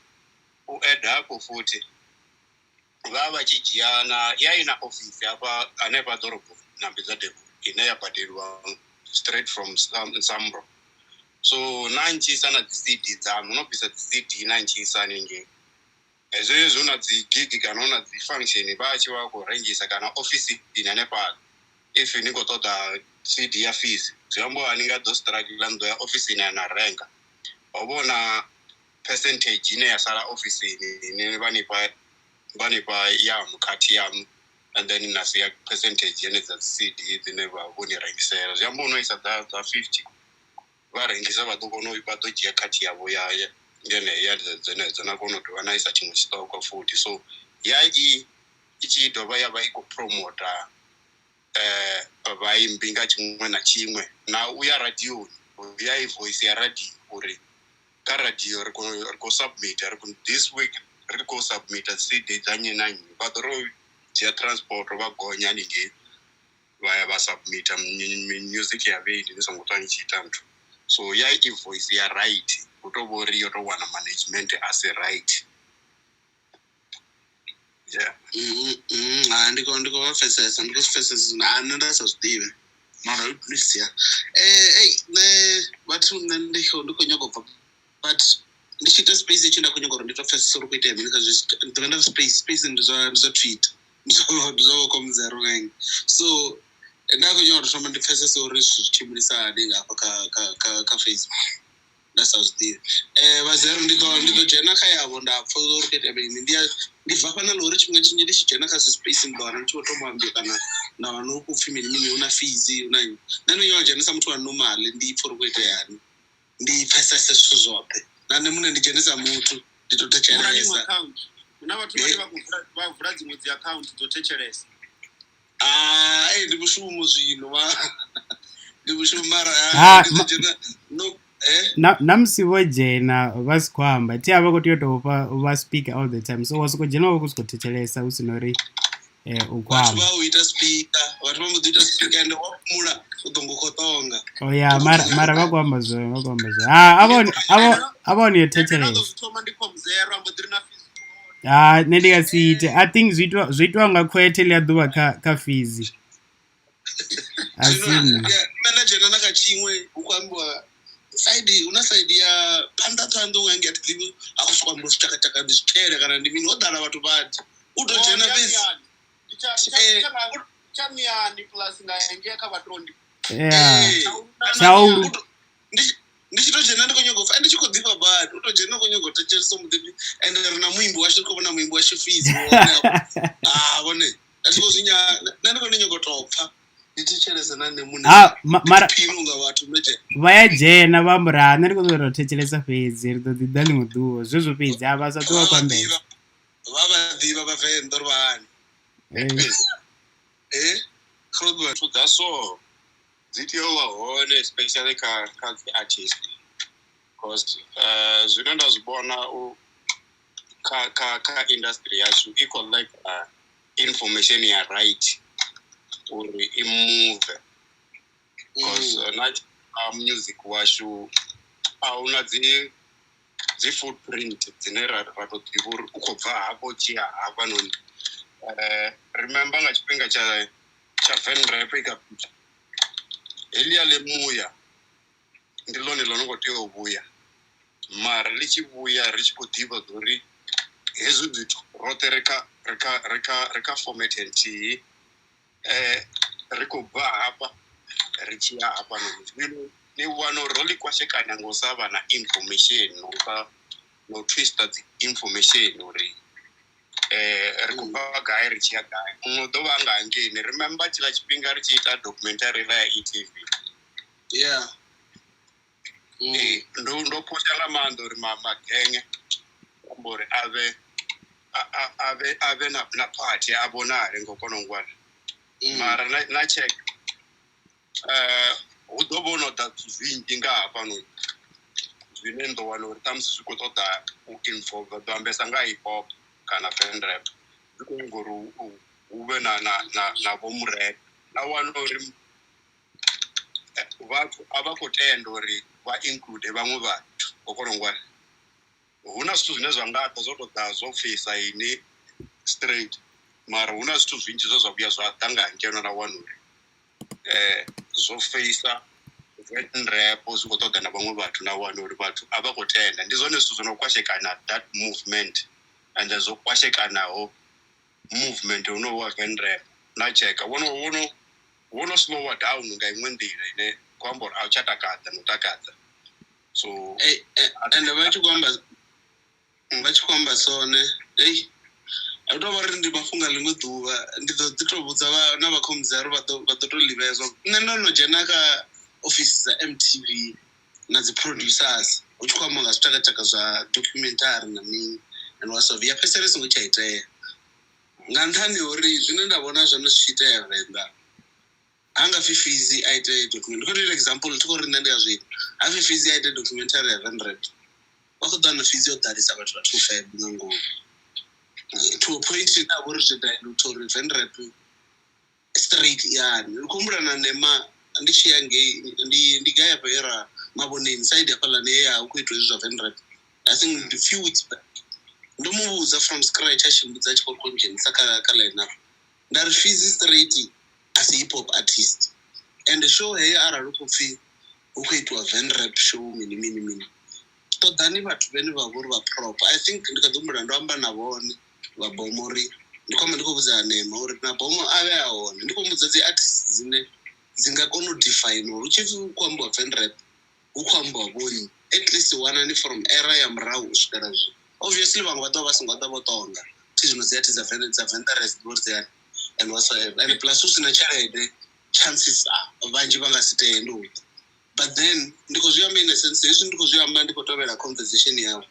U add up futhi vha vha tshi dzhia na ya ina office hafha hanefha ḓoroboni na Mbidza Devil ine ya badeliwa straight from Samro. So na ntshisa na dzi CD dzaṋu no bvisa dzi CD na ntshisa haningei, hezwo hezwi hu na dzi gig kana hu na dzi function vha tshi vha khou rengisa kana ofisini hanefhaḽa. If ni khou ṱoḓa CD ya fees zwi amba ni nga ḓo struggle nnḓu ya ofisini na renga, ho vhona percentage ine ya sala ofisini ine vha nifha yaṋu khathi yaṋu, and then na sia percentage yene dza CD dzine vha vho ni rengisela. Zwi amba no isa dza 50 vha rengisa vha ḓo kona u vha ḓo dzhia khathi yavho ya yeneyo ya dzenedzo na kona u dovha na isa tshiṅwe tshiṱoko futhi. So ya i tshi dovha ya vha i khou promota vhaimbi nga tshiṅwe na tshiṅwe, na u ya radioni ya i voice ya radio uri kha radio ri khou submit this week, ri khou submit CD dza nnyi na nnyi, vha ḓo ro dzhia transport vha gonya haningei vha ya vha submit music ya vheli ni songo ṱwa ni tshi ita nthu. So ya i voice ya right, hu tou vha uri yo tou wana management a si right. Yeah. Ndi khou vha pfesesa, ndi khou zwi pfesesa a nṋe nda sa zwi ḓivhi mara ndi sia. Nṋe vhathu nṋe ndi khou nyaga u bva, but ndi tshi ita space itshi nda khou nyaga uri ndi to pfesesa uri khou itea mini kha zwi ḓivha nda space ndi zwa Twitter, ndi zwa komzero ngang. So nda khou nyaga uri thoma ndi pfesese uri zwithu zwi tshimbilisa hani nga hafha kha Facebook, nda sa zwi ḓivhi. Vha zero ndi ḓo dzhena kha yavho nda pfha uri khou itea mini. Ndi bva fhano ḽa uri tshifhinga tshinzhi ndi tshi dzhena kha zwi space ndi ḓo wana ndi tshi vho thoma ambiwa kana nda wana hu khou pfhi mini mini, hu na fees, hu na nnyi. Nṋe ndi nyaga u dzhenisa muthu wa normal ndi pfhe uri khou itea hani, ndi pfesese zwithu zwoṱhe. Na nṋe muṋe ndi dzhenisa muthu ndi to thetshelesa. Hu na vhathu vhane vha vula dziṅwe dzi account dzo thetshelesa. Ndi mushumo zwino ndi mushumo mara ndi ḓo dzhena no. Na musi vho dzhena vha si khou amba thi a vha khou tea u tou vha speaker all the time, so wa sokou dzhena vha khou sokou thetshelesa hu si na uri u khou amba. Vhathu vha u ita speaker, vhathu vha mbo ḓi ita speaker ende wa fhumula u ḓo ngo khou tonga. Oh yeah, mara vha khou amba zwone, vha khou amba zwone. A vha hone yo thetshelesa. Nṋe ndi nga si ite. I think zwi itwa nga khwethe ḽi a ḓuvha kha fees. Zwino nṋe nda dzhena na kha tshiṅwe hu khou ambiwa side, hu na side ya phanḓa ṱhoḓa nga ngi a thi ḓivhi a khou sokou ambiwa zwitshakatshaka ndi zwitshele kana ndi mini, ho ḓala vhathu vhanzhi u tou dzhena fhedzi. Ndi tshi to dzhena ndi khou nyaga u pfa, ndi tshi khou ḓifha badi u tou dzhena u khou nyaga u thetshelesa muḓifhi, ende ri na muimbi washu, ri khou vhona muimbi washu fees vhone a thi khou zwi nyaga, nṋe ndi khou nyaga u tou pfa ndi thetshelesa na nṋe muṋe. Mara vha ya dzhena vha amba uri nṋe ndi khou ṱoḓa u thetshelesa fhedzi, ri ḓo ḓi ḓa ḽiṅwe ḓuvha zwezwo fhedzi a vha sa ṱwe vha khou ambesa. Vha vha ḓivha vhavenḓa uri vha hani. Zwithu dza so dzi tea u vha hone especially kha dzi artist, cause zwine nda zwi vhona u kha industry yashu i khou lack information ya right uri i move, cause na music washu a huna dzi footprint dzine ra to ḓivha uri u khou bva hafho tshi ya hafhanoni. Remember nga tshifhinga tsha Van Rap i kha heḽia ḽi muya ndi ḽone ḽo no khou tea u vhuya, mara ḽi tshi vhuya ri tshi khou ḓivha uri hezwi zwithu roṱhe ri kha format nthihi, ri khou bva hafha ri tshi ya hafhanoni. Zwino ni wana uri ro ḽi kwashekanya nga u sa vha na information, no twista dzi information uri ri khou bva gai ri tshi ya gai. Muṅwe u ḓo vha nga hangeini. Remember tshiḽa tshifhinga ri tshi ita documentary ḽa ya e-TV. Yeah. Ndo phusha nga maanḓa uri magenge amba uri a vhe na party a vhonale ngo kona u ngwana. Mara na check hu ḓo vha no ḓa zwinzhi nga hafhanoni. Zwine ndo wana uri ṱhamusi zwi khou ṱoḓa u involve ḓo ambesa nga hip hop kana fan rap zwi khou nyaga uri hu vhe na vho murap na wana uri vhathu a vha khou tenda uri vha include vhaṅwe vhathu o kona u ngwala hu na zwithu zwine zwa nga ḓa zwo tou ḓa zwo pfisa ini straight mara hu na zwithu zwinzhi zwe zwa vhuya zwa ḓa nga ngeno na wana uri zwo feisa rap zwi khou ṱoḓa na vhaṅwe vhathu na wana uri vhathu a vha khou tenda ndi zwone zwithu zwo no kwashekana that movement and zwo kwashekanaho movement hono wa venrap na cheka wono slower down nga iṅwe nḓila ine khou amba uri a u tsha takadza no takadza so ende vha tshi khou amba sone ei a tou vha ri ndi mafhungo a ḽiṅwe ḓuvha ndi ḓo ḓi tou vhudza na vha khomudzari vha ḓo tou ḽivhea nṋe ndo no dzhena kha ofisi dza MTV na dzi producers hu tshi khou amba nga zwitakataka zwa documentary na mini and whatsoever ya fhedzisela i songo tsha itea nga nṱhani ha uri zwine nda vhona zwone zwi tshi itea Venḓa ha nga pfi Fizi a ite documentary ndi khou tou ita example thi khou ri nṋe ndi a zwi ita ha pfi Fizi a ite documentary ya Venrap vha khou ḓo wana Fizi yo ḓalesa vhathu vha 25 nga ngomu to a point ine a vha uri zwi dilute uri Venrap straight yani ndi khou humbula na Nema ndi tshi ya ngei ndi gai hafha ye ra Mavhoneni side hafhaḽani ye ya hu khou itiwa hezwi zwa Venrap I think the few weeks back ndo mu vhudza from scratch a tshi mbudza a tshi khou ndzhenisa kha line up nda ri Fizi straight as hip hop artist and show heyo arali hu khou pfhi hu khou itiwa Venrap show mini mini mini ṱoḓani vhathu vhene vha vho ri vha proper I think ndi kha ḓi humbula ndo amba na vhone vha Bomo uri ndi khou amba ndi khou vhudza Nema uri na Bomo a vhe a hone ndi khou mbudza dzi artist dzine dzi nga kona u define uri hu tshi pfhi hu khou ambiwa Venrap hu khou ambiwa vhonnyi at least wanani from era ya murahu u swikela zwino obviously vhaṅwe vha ḓo vha songo ḓa vho tonga thi zwino dzi artist dza Venrap uri dzi hani and whatsoever and plus hu sina tshelede chances are vhanzhi vha nga si tende u ḓa but then ndi khou zwi amba in a sense hezwi ndi khou zwi amba ndi khou tovhela conversation yavho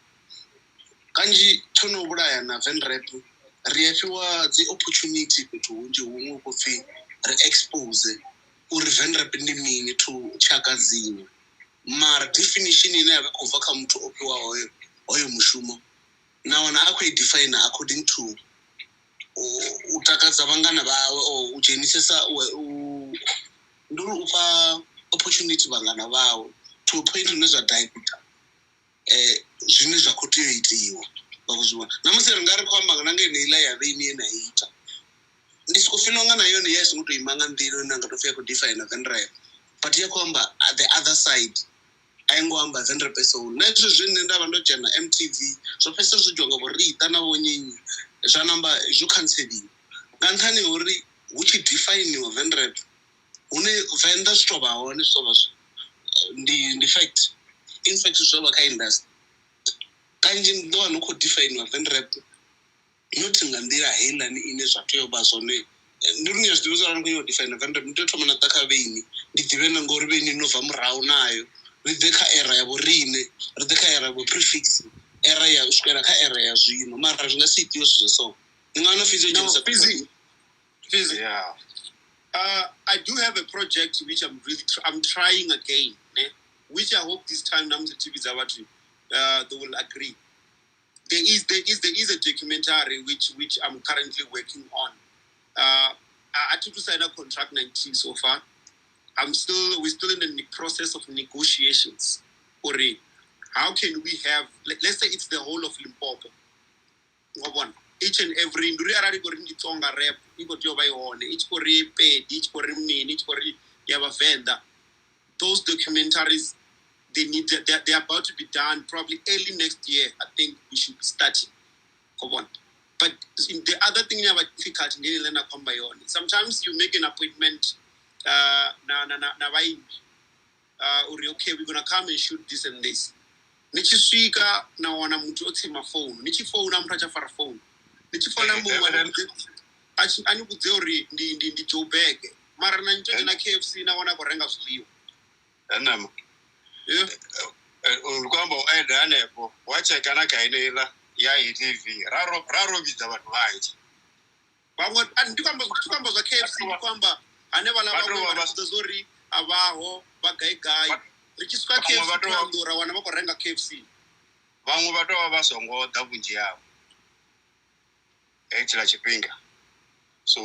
kanzhi tsho no vhulaya na Venrap ri a fhiwa dzi opportunity fhethu hunzhi huṅwe hu khou pfhi ri expose uri Venrap ndi mini to tshaka dziṅwe mara definition ine ya vha khou bva kha muthu o fhiwa hoyo mushumo na wana a khou i define according to u takadza vhangana vhawe or u dzhenisesa ndi uri u fha opportunity vhangana vhawe to a point hune zwa dilute zwine zwa khou tea u itiwa vha khou zwi vhona na musi ri nga ri khou amba na nga yeneiḽa ya vheini ye na ita ndi sokou feel unga na yone ya i songo tou ima nga nḓila ine nga tou pfhi ya khou define Venrap but ya khou amba the other side a i ngo amba Venrap as a whole na hezwo zwe nṋe nda vha ndo dzhena MTV zwo fhedzisela zwo dzhiwa nga vho Rita na vho nnyi zwa namba zwo canceliwa nga nṱhani ha uri hu tshi definiwa Venrap hune Venḓa zwi tou vha hone zwi tou vha ndi fact in fact zwi tou vha kha industry kanzhi ndi ḓo wana hu khou definiwa Venrap not nga nḓila heiḽani ine zwa tea u vha zwone ndi uri ni a zwi ḓivha zwa uri ni khou nyanga u define Venrap ni tea u thoma na ḓa kha vheini ndi ḓivhe na ngori vheini no bva murahu nayo ri ḓe kha era ya vhoriṋe ri ḓe kha era ya vho prefix era ya u swikela kha era ya zwino mara zwi nga si itiwe zwithu zwa so ni nga wana Fizi yo dzhenisa Fizi. Yeah. I do have a project which I'm really I'm trying again, ne? Which I hope this time Namzi TV Zawatu they will agree. There is a documentary which I'm currently working on. I took to sign a contract 19 so far. We're still in the process of negotiations. Or how can we have, let's say it's the whole of Limpopo. Each and every nduri arali kuri ndi Tsonga rap i khou tea u vha i hone i tshi khou ri Pedi i tshi khou ri mini i tshi khou ri ya Vhavenḓa. Those documentaries they're about to be done probably early next year. I think we should be starting. Come on. But the other thing about difficult sometimes you make an appointment na vhaimbi uri okay we're gonna come and shoot this and this. Ni tshi swika na wana muthu o tsima phone ni tshi founa muthu a tsha fara phone ni tshi founa muṅwe a ni vhudze uri ndi Joburg mara na ntsho dzhena KFC na wana khou renga zwiḽiwa. Enema. Uri khou amba u eda hanefho wa tsheka na kha heneiḽa ya ATV ra ro vhidza vhathu vhanzhi. Vhaṅwe ndi khou amba zwa KFC ndi khou amba hanevhaḽa vhaṅwe vha vhudza zwa uri a vhaho vha gai gai. Ri tshi swika Vhaṅwe KFC vha tou- Thohoyandou ra wana vha khou renga KFC. Vhaṅwe vha tou vha vha songo ḓa vhunzhi havho hetshiḽa tshifhinga. So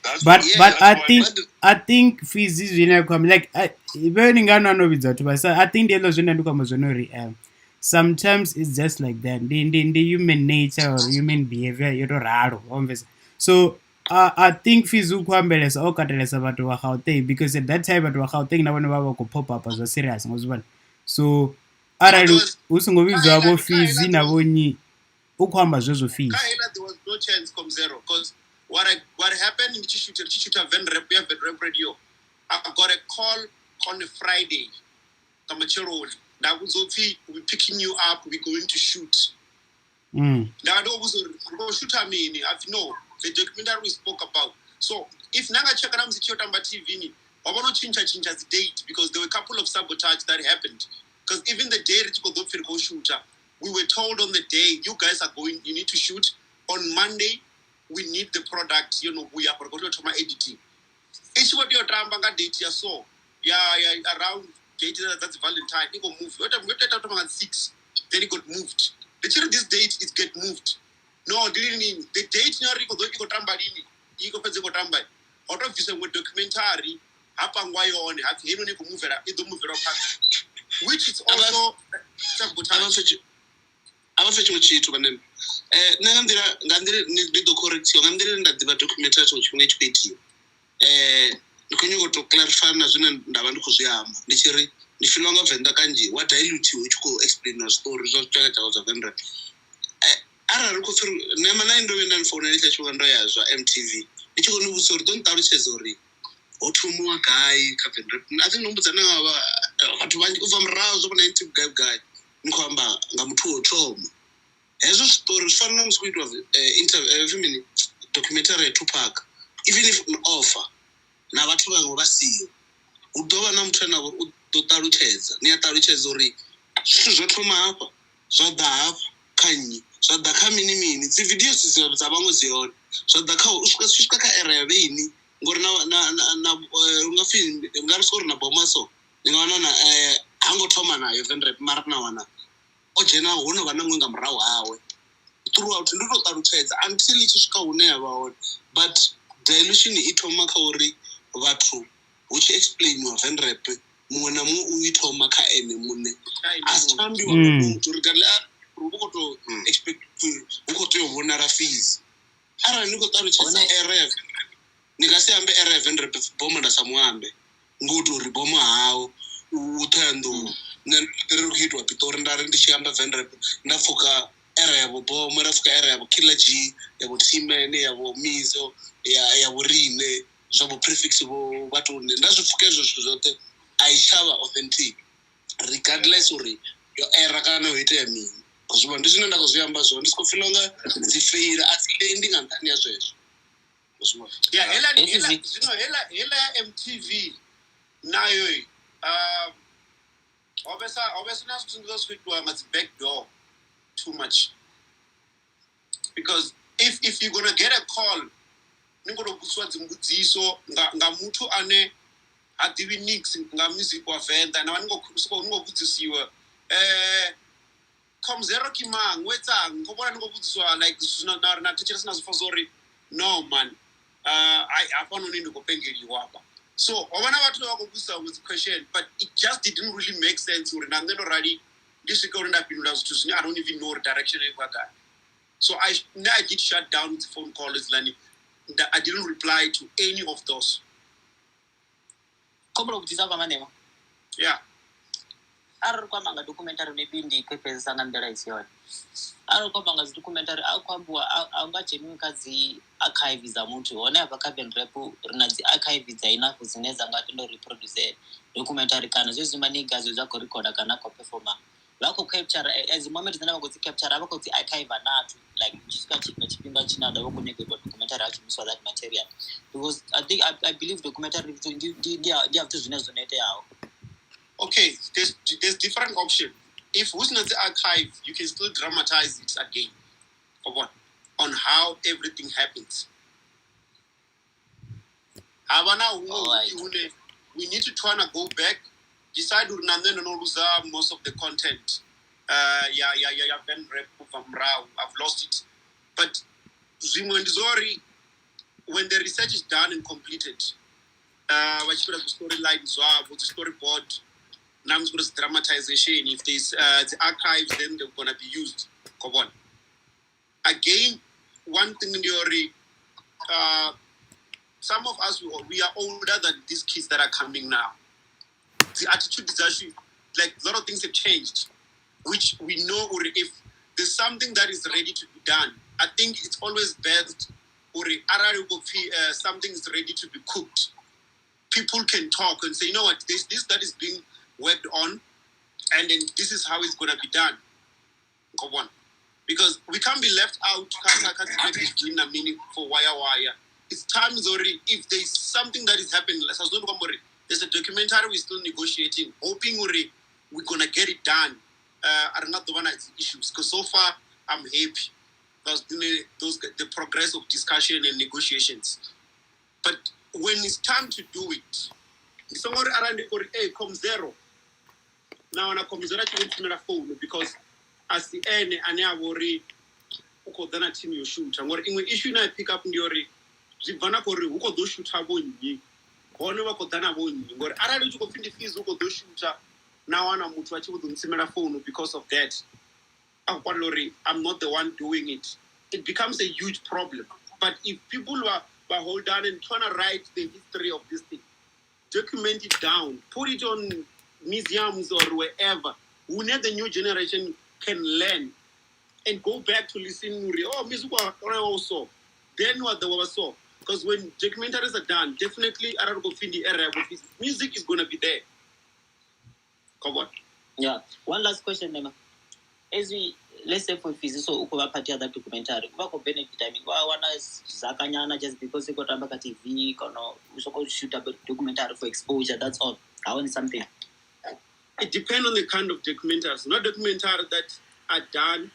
that's But Yeah, but that's I why think I think Fizzy zwine khou amba like vhe ni nga no ano vhidza vhathu vha sa I think ndi hezwo zwine ndi khou amba zwone uri sometimes it's just like that. Ndi human nature or human behavior yo to ralo wa mvesa. So I think Fizzy u khou ambelesa o katelesa vhathu vha Gauteng because at that time vhathu vha Gauteng na vhone vha vha khou pop up zwa serious ngo zwi vhona. So arali There was- hu songo vhidzwa vho Kha heiḽa- Fizzy na vho nnyi u khou amba zwezwo Fizzy. Kha heiḽa there was no chance come zero because what happened in Chishuta Van Rep ya Van Rep Radio, I got a call on a Friday. Nga matsheloni nda vhudzwa upfi we picking you up, we going to shoot. Nda ndo vhudzwa uri ri khou shoota mini, apfi no, the documentary we spoke about. So if nanga checka na musi tshi yo tamba TV ni wa vhona u tshintsha tshintsha dzi date because there were a couple of sabotage that happened. Because even the day ri tshi khou ḓo pfi ri khou shoota, we were told on the day you guys are going, you need to shoot on Monday, we need the product, you know, vhuya afho ri khou tea u thoma editing. I tshi vho tea u tamba nga date ya so ya around date dza dzi Valentine i khou move yo tea u thoma nga 6, then it got moved. Ndi tshi ri this date it get moved, no ndi lini the date ya uri i khou ḓo i khou tamba lini, i khou fhedza i khou tamba, ho to bviswa iṅwe documentary ha pangwa yone ha pfi heinoni i khou muvela i ḓo muvelwa phanḓa, which is also sabotage. A vha pfe tshiṅwe tshithu vhaneme. Nṋe nga nḓila ndi ḓo correctiwa nga nḓila ine nda ḓivha documentary tshiṅwe tshifhinga i tshi khou itiwa. Ndi khou nyanga u to clarify na zwine nda vha ndi khou zwi amba ndi tshi ri ndi feel nga Venḓa kanzhi wa dilutiwa u tshi khou explaina zwiṱori zwa zwitshakatshaka zwa Venḓa. Arali ri khou pfhi nṋe na ndo vhuya nda ni founela hetshiḽa tshifhinga ndo ya zwa MTV ndi tshi khou ni vhudzisa uri ḓo ni ṱalutshedza uri ho thomiwa gai kha Venḓa. I think no mbudza na nga vhathu vhanzhi u bva murahu zwo vhona 90 gai gai ni khou amba nga muthu wo thoma. Hezwo zwiṱori zwi fana na musi khou itiwa interview mini documentary ya Tupac, even if n offer na vhathu vhaṅwe vha siho hu ḓo vha na muthu ane a vha uri u ḓo ṱalutshedza, ni a ṱalutshedza uri zwithu zwo thoma hafha zwa ḓa hafha kha nnyi zwa ḓa kha mini mini dzi videos dza vhaṅwe dzi hone zwa ḓa kha u swika zwi swika kha era ya vheini ngori na nga pfhi nga ri soko ri na bomaso ni nga wana na ha ngo thoma nayo Venrap mara na wana o dzhena ho no vha na ṅwe nga murahu hawe throughout. Ndi to ṱalutshedza until i tshi swika hune ya vha hone, but dilution i thoma kha uri vhathu hu tshi explainiwa Venrap muṅwe na muṅwe u i thoma kha ene muṋe a si tsha ambiwa nga muthu ri hu khou to expect hu khou tea u vhonala fees. Arali ni khou ṱalutshedza era ya Venrap ni nga si ambe era ya Venrap bomo nda sa mu ambe ngo to ri bomo hao u Ṱhohoyanḓou. Nṋe ri khou itiwa Pitori nda ri ndi tshi amba Venrap nda pfuka era ya vho bomo, nda pfuka era ya vho Killer G, ya vho T-Man, ya vho Mizo, ya vho riṋe zwa vho prefix vho vhathu nda zwi pfuka hezwo zwithu zwoṱhe a i tshavha authentic regardless uri yo era kana ho itea mini. Zwi ndi zwine nda khou zwi amba zwone, ndi soko feel unga dzi feila a dzi lendi nga nṱhani ha zwezwo. Yeah, hela Hezwi hela zwi- zwino hela ya MTV nayo ho vhesa na zwithu zwa zwi itiwa nga dzi back door too much because if you're gonna get a call ni khou tou vhudzisiwa dzimbudziso nga muthu ane ha ḓivhi nix nga music wa Venḓa na vha ni khou vhudzisiwa Comzero ke mang, o etsang, ko vhona ni khou vhudzisiwa like zwithu na thetshelesa na zwi pfa zwa uri no man, ai hafhanoni ndi khou pengeliwa hafha. So ho vha na vhathu vha khou vhudzisa dzi question but it just didn't really make sense uri na nṋe ndo rali ndi swike uri nda fhindula zwithu zwine I don't even know uri direction i khou ya gai. So I did shut down the phone call hedzilani. I didn't reply to any of those. Khombela u vhudzisa hafha manema. Yeah. Arali ri khou amba nga documentary maybe ndi khou i pfesesa nga nḓila i si yone. Arali ri khou amba nga dzi documentary a khou ambiwa a u nga dzheniwi kha dzi archive dza muthu hone hafha kha Venrap ri na dzi archive dza enough dzine dza nga tenda uri produce documentary kana zwezwi maniga zwezwi a khou recorda kana a khou performa vha khou capture as moment dzine vha khou dzi capture vha khou dzi archive nathu like hu tshi swika tshifhinga tshine a ḓo vha khou nyaga u ita documentary ha shumiswa that material because I think I believe documentary ndi ya zwithu zwine zwo no iteaho. Okay, there's different option. If who's not the archive, you can still dramatize it again. For what? On how everything happens. Havana Alright. we need to try to go back. Decide uri na nṋe ndo no luza most of the content ya Venrap ubva murahu. I've lost it. But zwiṅwe ndi zwa uri when the research is done and completed, vha tshi fhira dzi storyline zwavho, dzi storyboard, na musi dzi dramatization, if there's the archives, then they're gonna be used. Come on. Again, one thing in the some of us, we are older than these kids that are coming now. The attitude is actually, like, a lot of things have changed, which we know, or if there's something that is ready to be done, I think it's always best, or something is ready to be cooked. People can talk and say, you know what, there's this that is being worked on, and then this is how it's going to be done. Go on. Because we can't be left out for wire. It's time is already, if there's something that is happening, there's a documentary we're still negotiating, hoping we're going to get it done. I don't know the one that's issues, because so far I'm happy. Because the progress of discussion and negotiations. But when it's time to do it, somewhere around the hey, come zero. Now, when I come zero, I phone because as the end, and I worry, then team you shoot. And what issue I pick up in the zwi kori hu khou ḓo shutha vho nnyi, hone vha khou ḓa na vho nnyi, ngori arali u tshi khou pfhi ndi fees u khou ḓo shutha na wana muthu a tshi vho ḓo ntsimela phone because of that, a khou kwalela uri I'm not the one doing it, it becomes a huge problem. But if people were hold on and trying to write the history of this thing, document it down, put it on museums or wherever, whenever the new generation can learn and go back to listen, oh, music also, then what the was so. Because when documentaries are done, definitely music is going to be there. Come on. Yeah. One last question, Nema. As we, let's say for Fizi, so ukuba part of that documentary, uba ko benefit, I mean, wa wana zakanyana just because you got on TV, kono we shoot a documentary for exposure, that's all. I want something. It depends on the kind of documentaries. Not documentaries that are done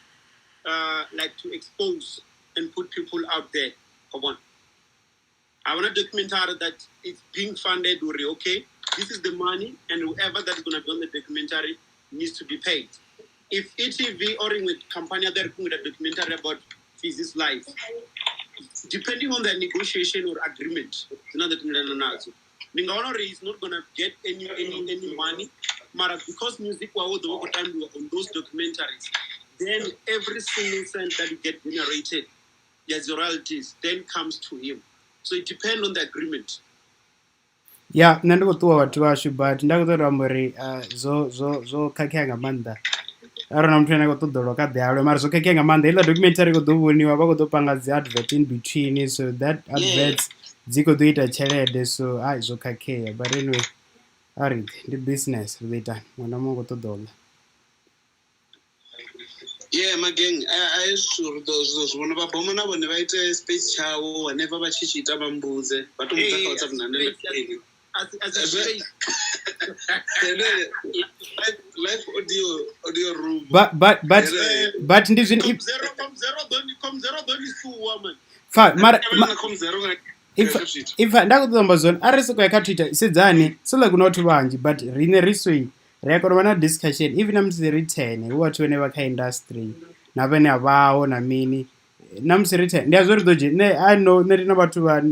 like to expose and put people out there. Come on. I want a documentary that is being funded, or okay, this is the money, and whoever that is going to be on the documentary needs to be paid. If ETV or with company they're doing a documentary about Fizi's life, depending on the negotiation or agreement, is not going to get any money. Mara, because music on those documentaries, then every single cent that you get generated, yes, royalties, then comes to him. So it depends on the agreement. Yeah, nṋe ndi khou ṱuwa vhathu vhashu, but nda khou ṱoḓa amba uri zwo khakhea nga maanḓa. Arali na muthu ane a khou ṱoḓa ulwa kha ḓi alwe, mara zwo khakhea nga maanḓa. Heiḽa documentary i khou ḓo vhoniwa, vha khou ḓo panga dzi advert in between, so that adverts dzi khou ḓo ita tshelede, so ai zwo khakhea. But anyway, ari ndi business, ri ḓo itani, muṅwe na muṅwe u khou ṱoḓa u ḽa. Yeah, my gang, I used to those one of Bomana when they write space chow whenever Bachichita Bambuze, but live audio room. But this in zero if ndakutomba zone ari soko ya Twitter sedzani so like not vanji but rine risoi ri a kona u vha na discussion even na musi ri 10 hu vhathu vhane vha kha industry na vhane a vhaho na mini na musi ri 10 ndi a zwo ri ḓo dzhia nṋe I know nṋe ndi na vhathu vha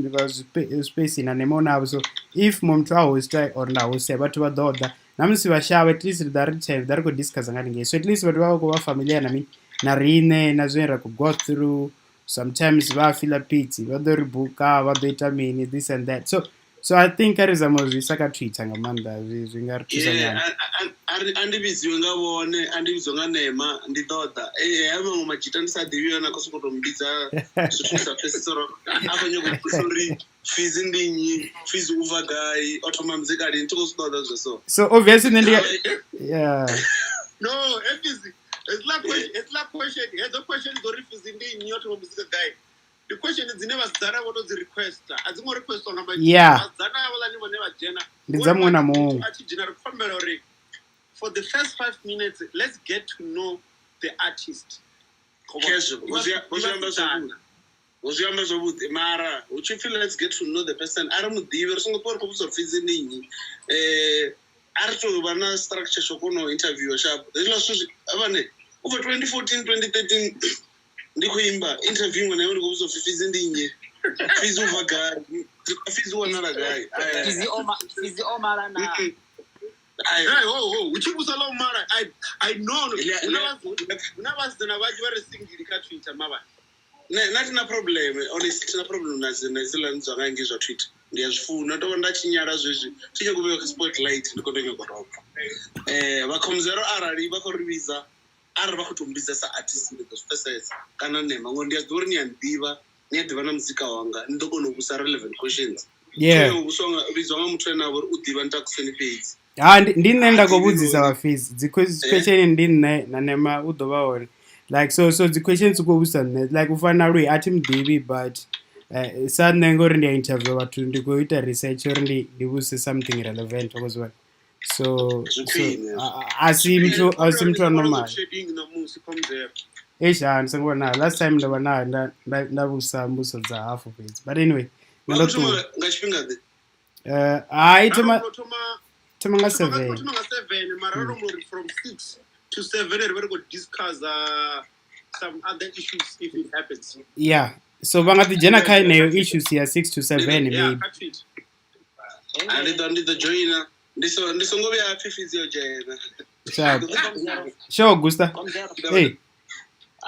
space na nemo navho, so if muthu a hosta or nda hosta vhathu vha ḓo ḓa na musi vha shavha at least ri ḓa ri 10 ḓa ri khou discuss nga haningei, so at least vhathu vha vha khou vha familiar na mini na riṋe na zwine ra khou go through. Sometimes vha feel pity vha ḓo ri buka vha ḓo ita mini this and that, so I think a ri zama u zwi isa kha Twitter nga maanḓa zwi nga ri thusa nyana. A ndi vhidziwe nga vhone, a ndi vhidziwe nga Nema, ndi ḓo ḓa. Haya maṅwe madzhita ndi sa ḓivhi yone a khou sokou tou mmbidza zwithu ndi sa pfesesi uri a khou nyaga u pfesesa uri Fizi ndi nnyi, Fizi u bva gai, o thoma muzika lini, thi khou zwi ṱoḓa zwe so. So obviously nṋe ndi yeah. No, Fizi, it's like question, hedzo question dzo ri Fizi ndi nnyi, o thoma muzika gai. The question dzine vhasidzana vho to dzi requesta, a dzi ngo requestwa nga vhasidzana havhaḽani vhone vha dzhena. Ndi dza muṅwe na muṅwe. A tshi dzhena ri khou humbela uri for the first 5 minutes let's get to know the artist. Khezwo, wo zwi amba zwavhuḓi, mara hu tshi pfi let's get to know the person, a ri muḓivhi, ri songo ṱuwa ri khou vhudzisa uri Fizi ndi nnyi. A ri tou vha na structure tsho kona u interviewa sharp. Hezwiḽa zwithu vhane u bva 2014 2013 ndi khou imba interview iṅwe na iṅwe ndi khou vhudzwa upfi Fizzy ndi nnyi, Fizzy u bva gai, Fizzy u wanala gai. Fizzy o Fizzy o mala na. Ai. Hey, ho ho hu tshi vhusa ḽa u mala I know hu na vhasidzana vhanzhi vha re single kha Twitter mavha. Ne na thina problem, honestly thina problem na dzi na dziḽa zwa nga ngei zwa Twitter. Ndi a zwi funa tovha nda tshinyala zwezwi thi nyagi u vheiwa kha spotlight ndi khou tou nyaga u tou bva. Vha Khomzero arali vha khou ri vhidza arali vha khou tou mmbidza sa artist ndi ḓo zwi pfesesa kana nema ngori ndi a zwi ḓivha uri ni a nḓivha ni a ḓivha na muzika wanga ni ḓo kona u vhusa relevant questions. Yeah. U vhuswa nga vhidzwa nga muthu ane a vha uri u ḓivha Ntakuseni fhedzi. Ha ndi nṋe nda khou vhudzisa vha Fizzy dzi question ndi nṋe na Nema u ḓo vha hone like so dzi questions u khou vhudzisa nṋe like u fana na Lui a thi muḓivhi but sa nṋe ngori ndi a interview vhathu ndi khou ita research uri ndi vhudzise something relevant wa khou zwi vhona. So Zwi so khwine. a si muthu a si muthu wa normal. Shedding ṋamusi Khomzero. Eish ha ndi songo vha nayo last time ndo vha nayo nda vhudzisa mbudziso dza hafu fhedzi but anyway nṋe Vha ndo khou thoma ṱuwa. nga tshifhinga ḓe? Hai thoma Ro thoma thoma nga thoma 7. thoma nga 7 mara ro ri from 6 to 7 ri vha ri khou discuss some other issues if it happens. Yeah. So vha nga ḓi dzhena kha yeneyo issues ya 6 to 7 Yeah, maybe. kha Twitter. Ah, ndi ḓo joina ndi songo vhuya pfi Fizzy yo dzhena. Sharp. Sure, Gusta. Khomzero. Hey.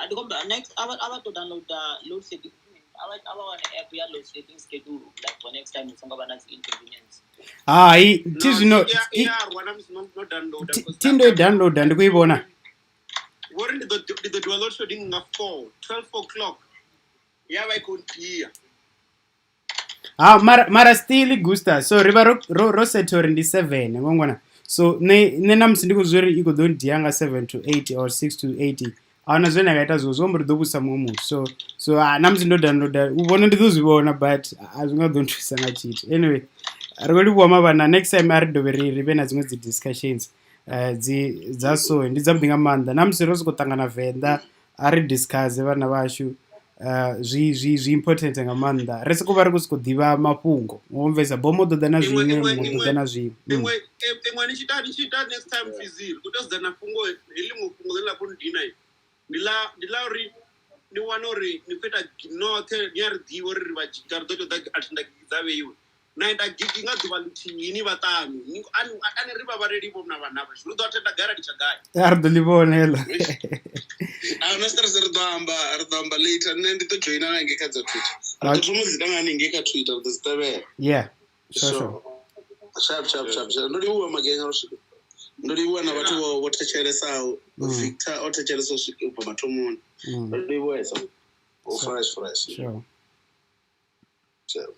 Ndi khomba next a vha to downloada load shedding a vha wane app ya load shedding schedule like for next time songo vha na dzi inconvenience. Hai, thi No, zwino iya rwa na musi no downloada because thi ndo i downloada ndi khou i vhona. Vho ri ndi ḓo diwa load shedding nga 4 12 o'clock ya vha i khou ndia. Ha mara still Gusta. So ri vha ro set uri ndi 7 ngongona. So nṋe na musi ndi khou zwi uri i khou ḓo ndia nga 7 to 8 or 6 to 8. Ahuna zwine nda nga ita zwo amba uri ḓo vhudzisa muṅwe muthu. So na musi ndo downloada u vhona ndi ḓo zwi vhona but a zwi nga ḓo nthusa nga tshithu. Anyway, ri khou livhuwa mavhana next time a ri dovhe ri vhe na dziṅwe dzi discussions dzi dza so ndi dzavhuḓi nga maanḓa. Na musi ro sokou ṱangana Venḓa a ri discuss vhana vhashu zwi important nga maanḓa. Ri sokou vha ri khou sokou ḓivha mafhungo. Wo mvesa bomo ḓo ḓa na Iṅwe zwiṅwe iṅwe muṅwe ḓo iṅwe ḓa na zwiṅwe. Iṅwe ni tshi ita next time Fizzy ri khou tea u sedzana na fhungo heḽi ḽiṅwe fhungo ḽine ḽa khou ndina ndi ḽa uri ni wane uri ni khou ita noṱhe ni a ri ḓivha uri ri vha dzhia ri ḓo tea u ḓa athenda gigi dza vheiwe na ita gigi nga ḓuvha ḽithihi ni vhaṱanu ani ri vhavhaleli vho na vhana vhashu ri ḓo athenda gai ra litsha gai. A ri ḓo ḽi vhona heḽo. A huna stress ri ḓo amba later nṋe ndi ḓo joina na ngei kha dza Twitter. Ri ḓo thoma u dzi tanga haningei kha Twitter ri ḓo dzi tevhela. Yeah. Sure. Sharp sharp sharp sharp. Ndo livhuwa magenge ro swika. Ndo livhuwa na vhathu vho thetshelesa Victor o thetshelesa u swika ubva mathomoni. Ndo livhuwesa. O fresh fresh. Sure. Sure.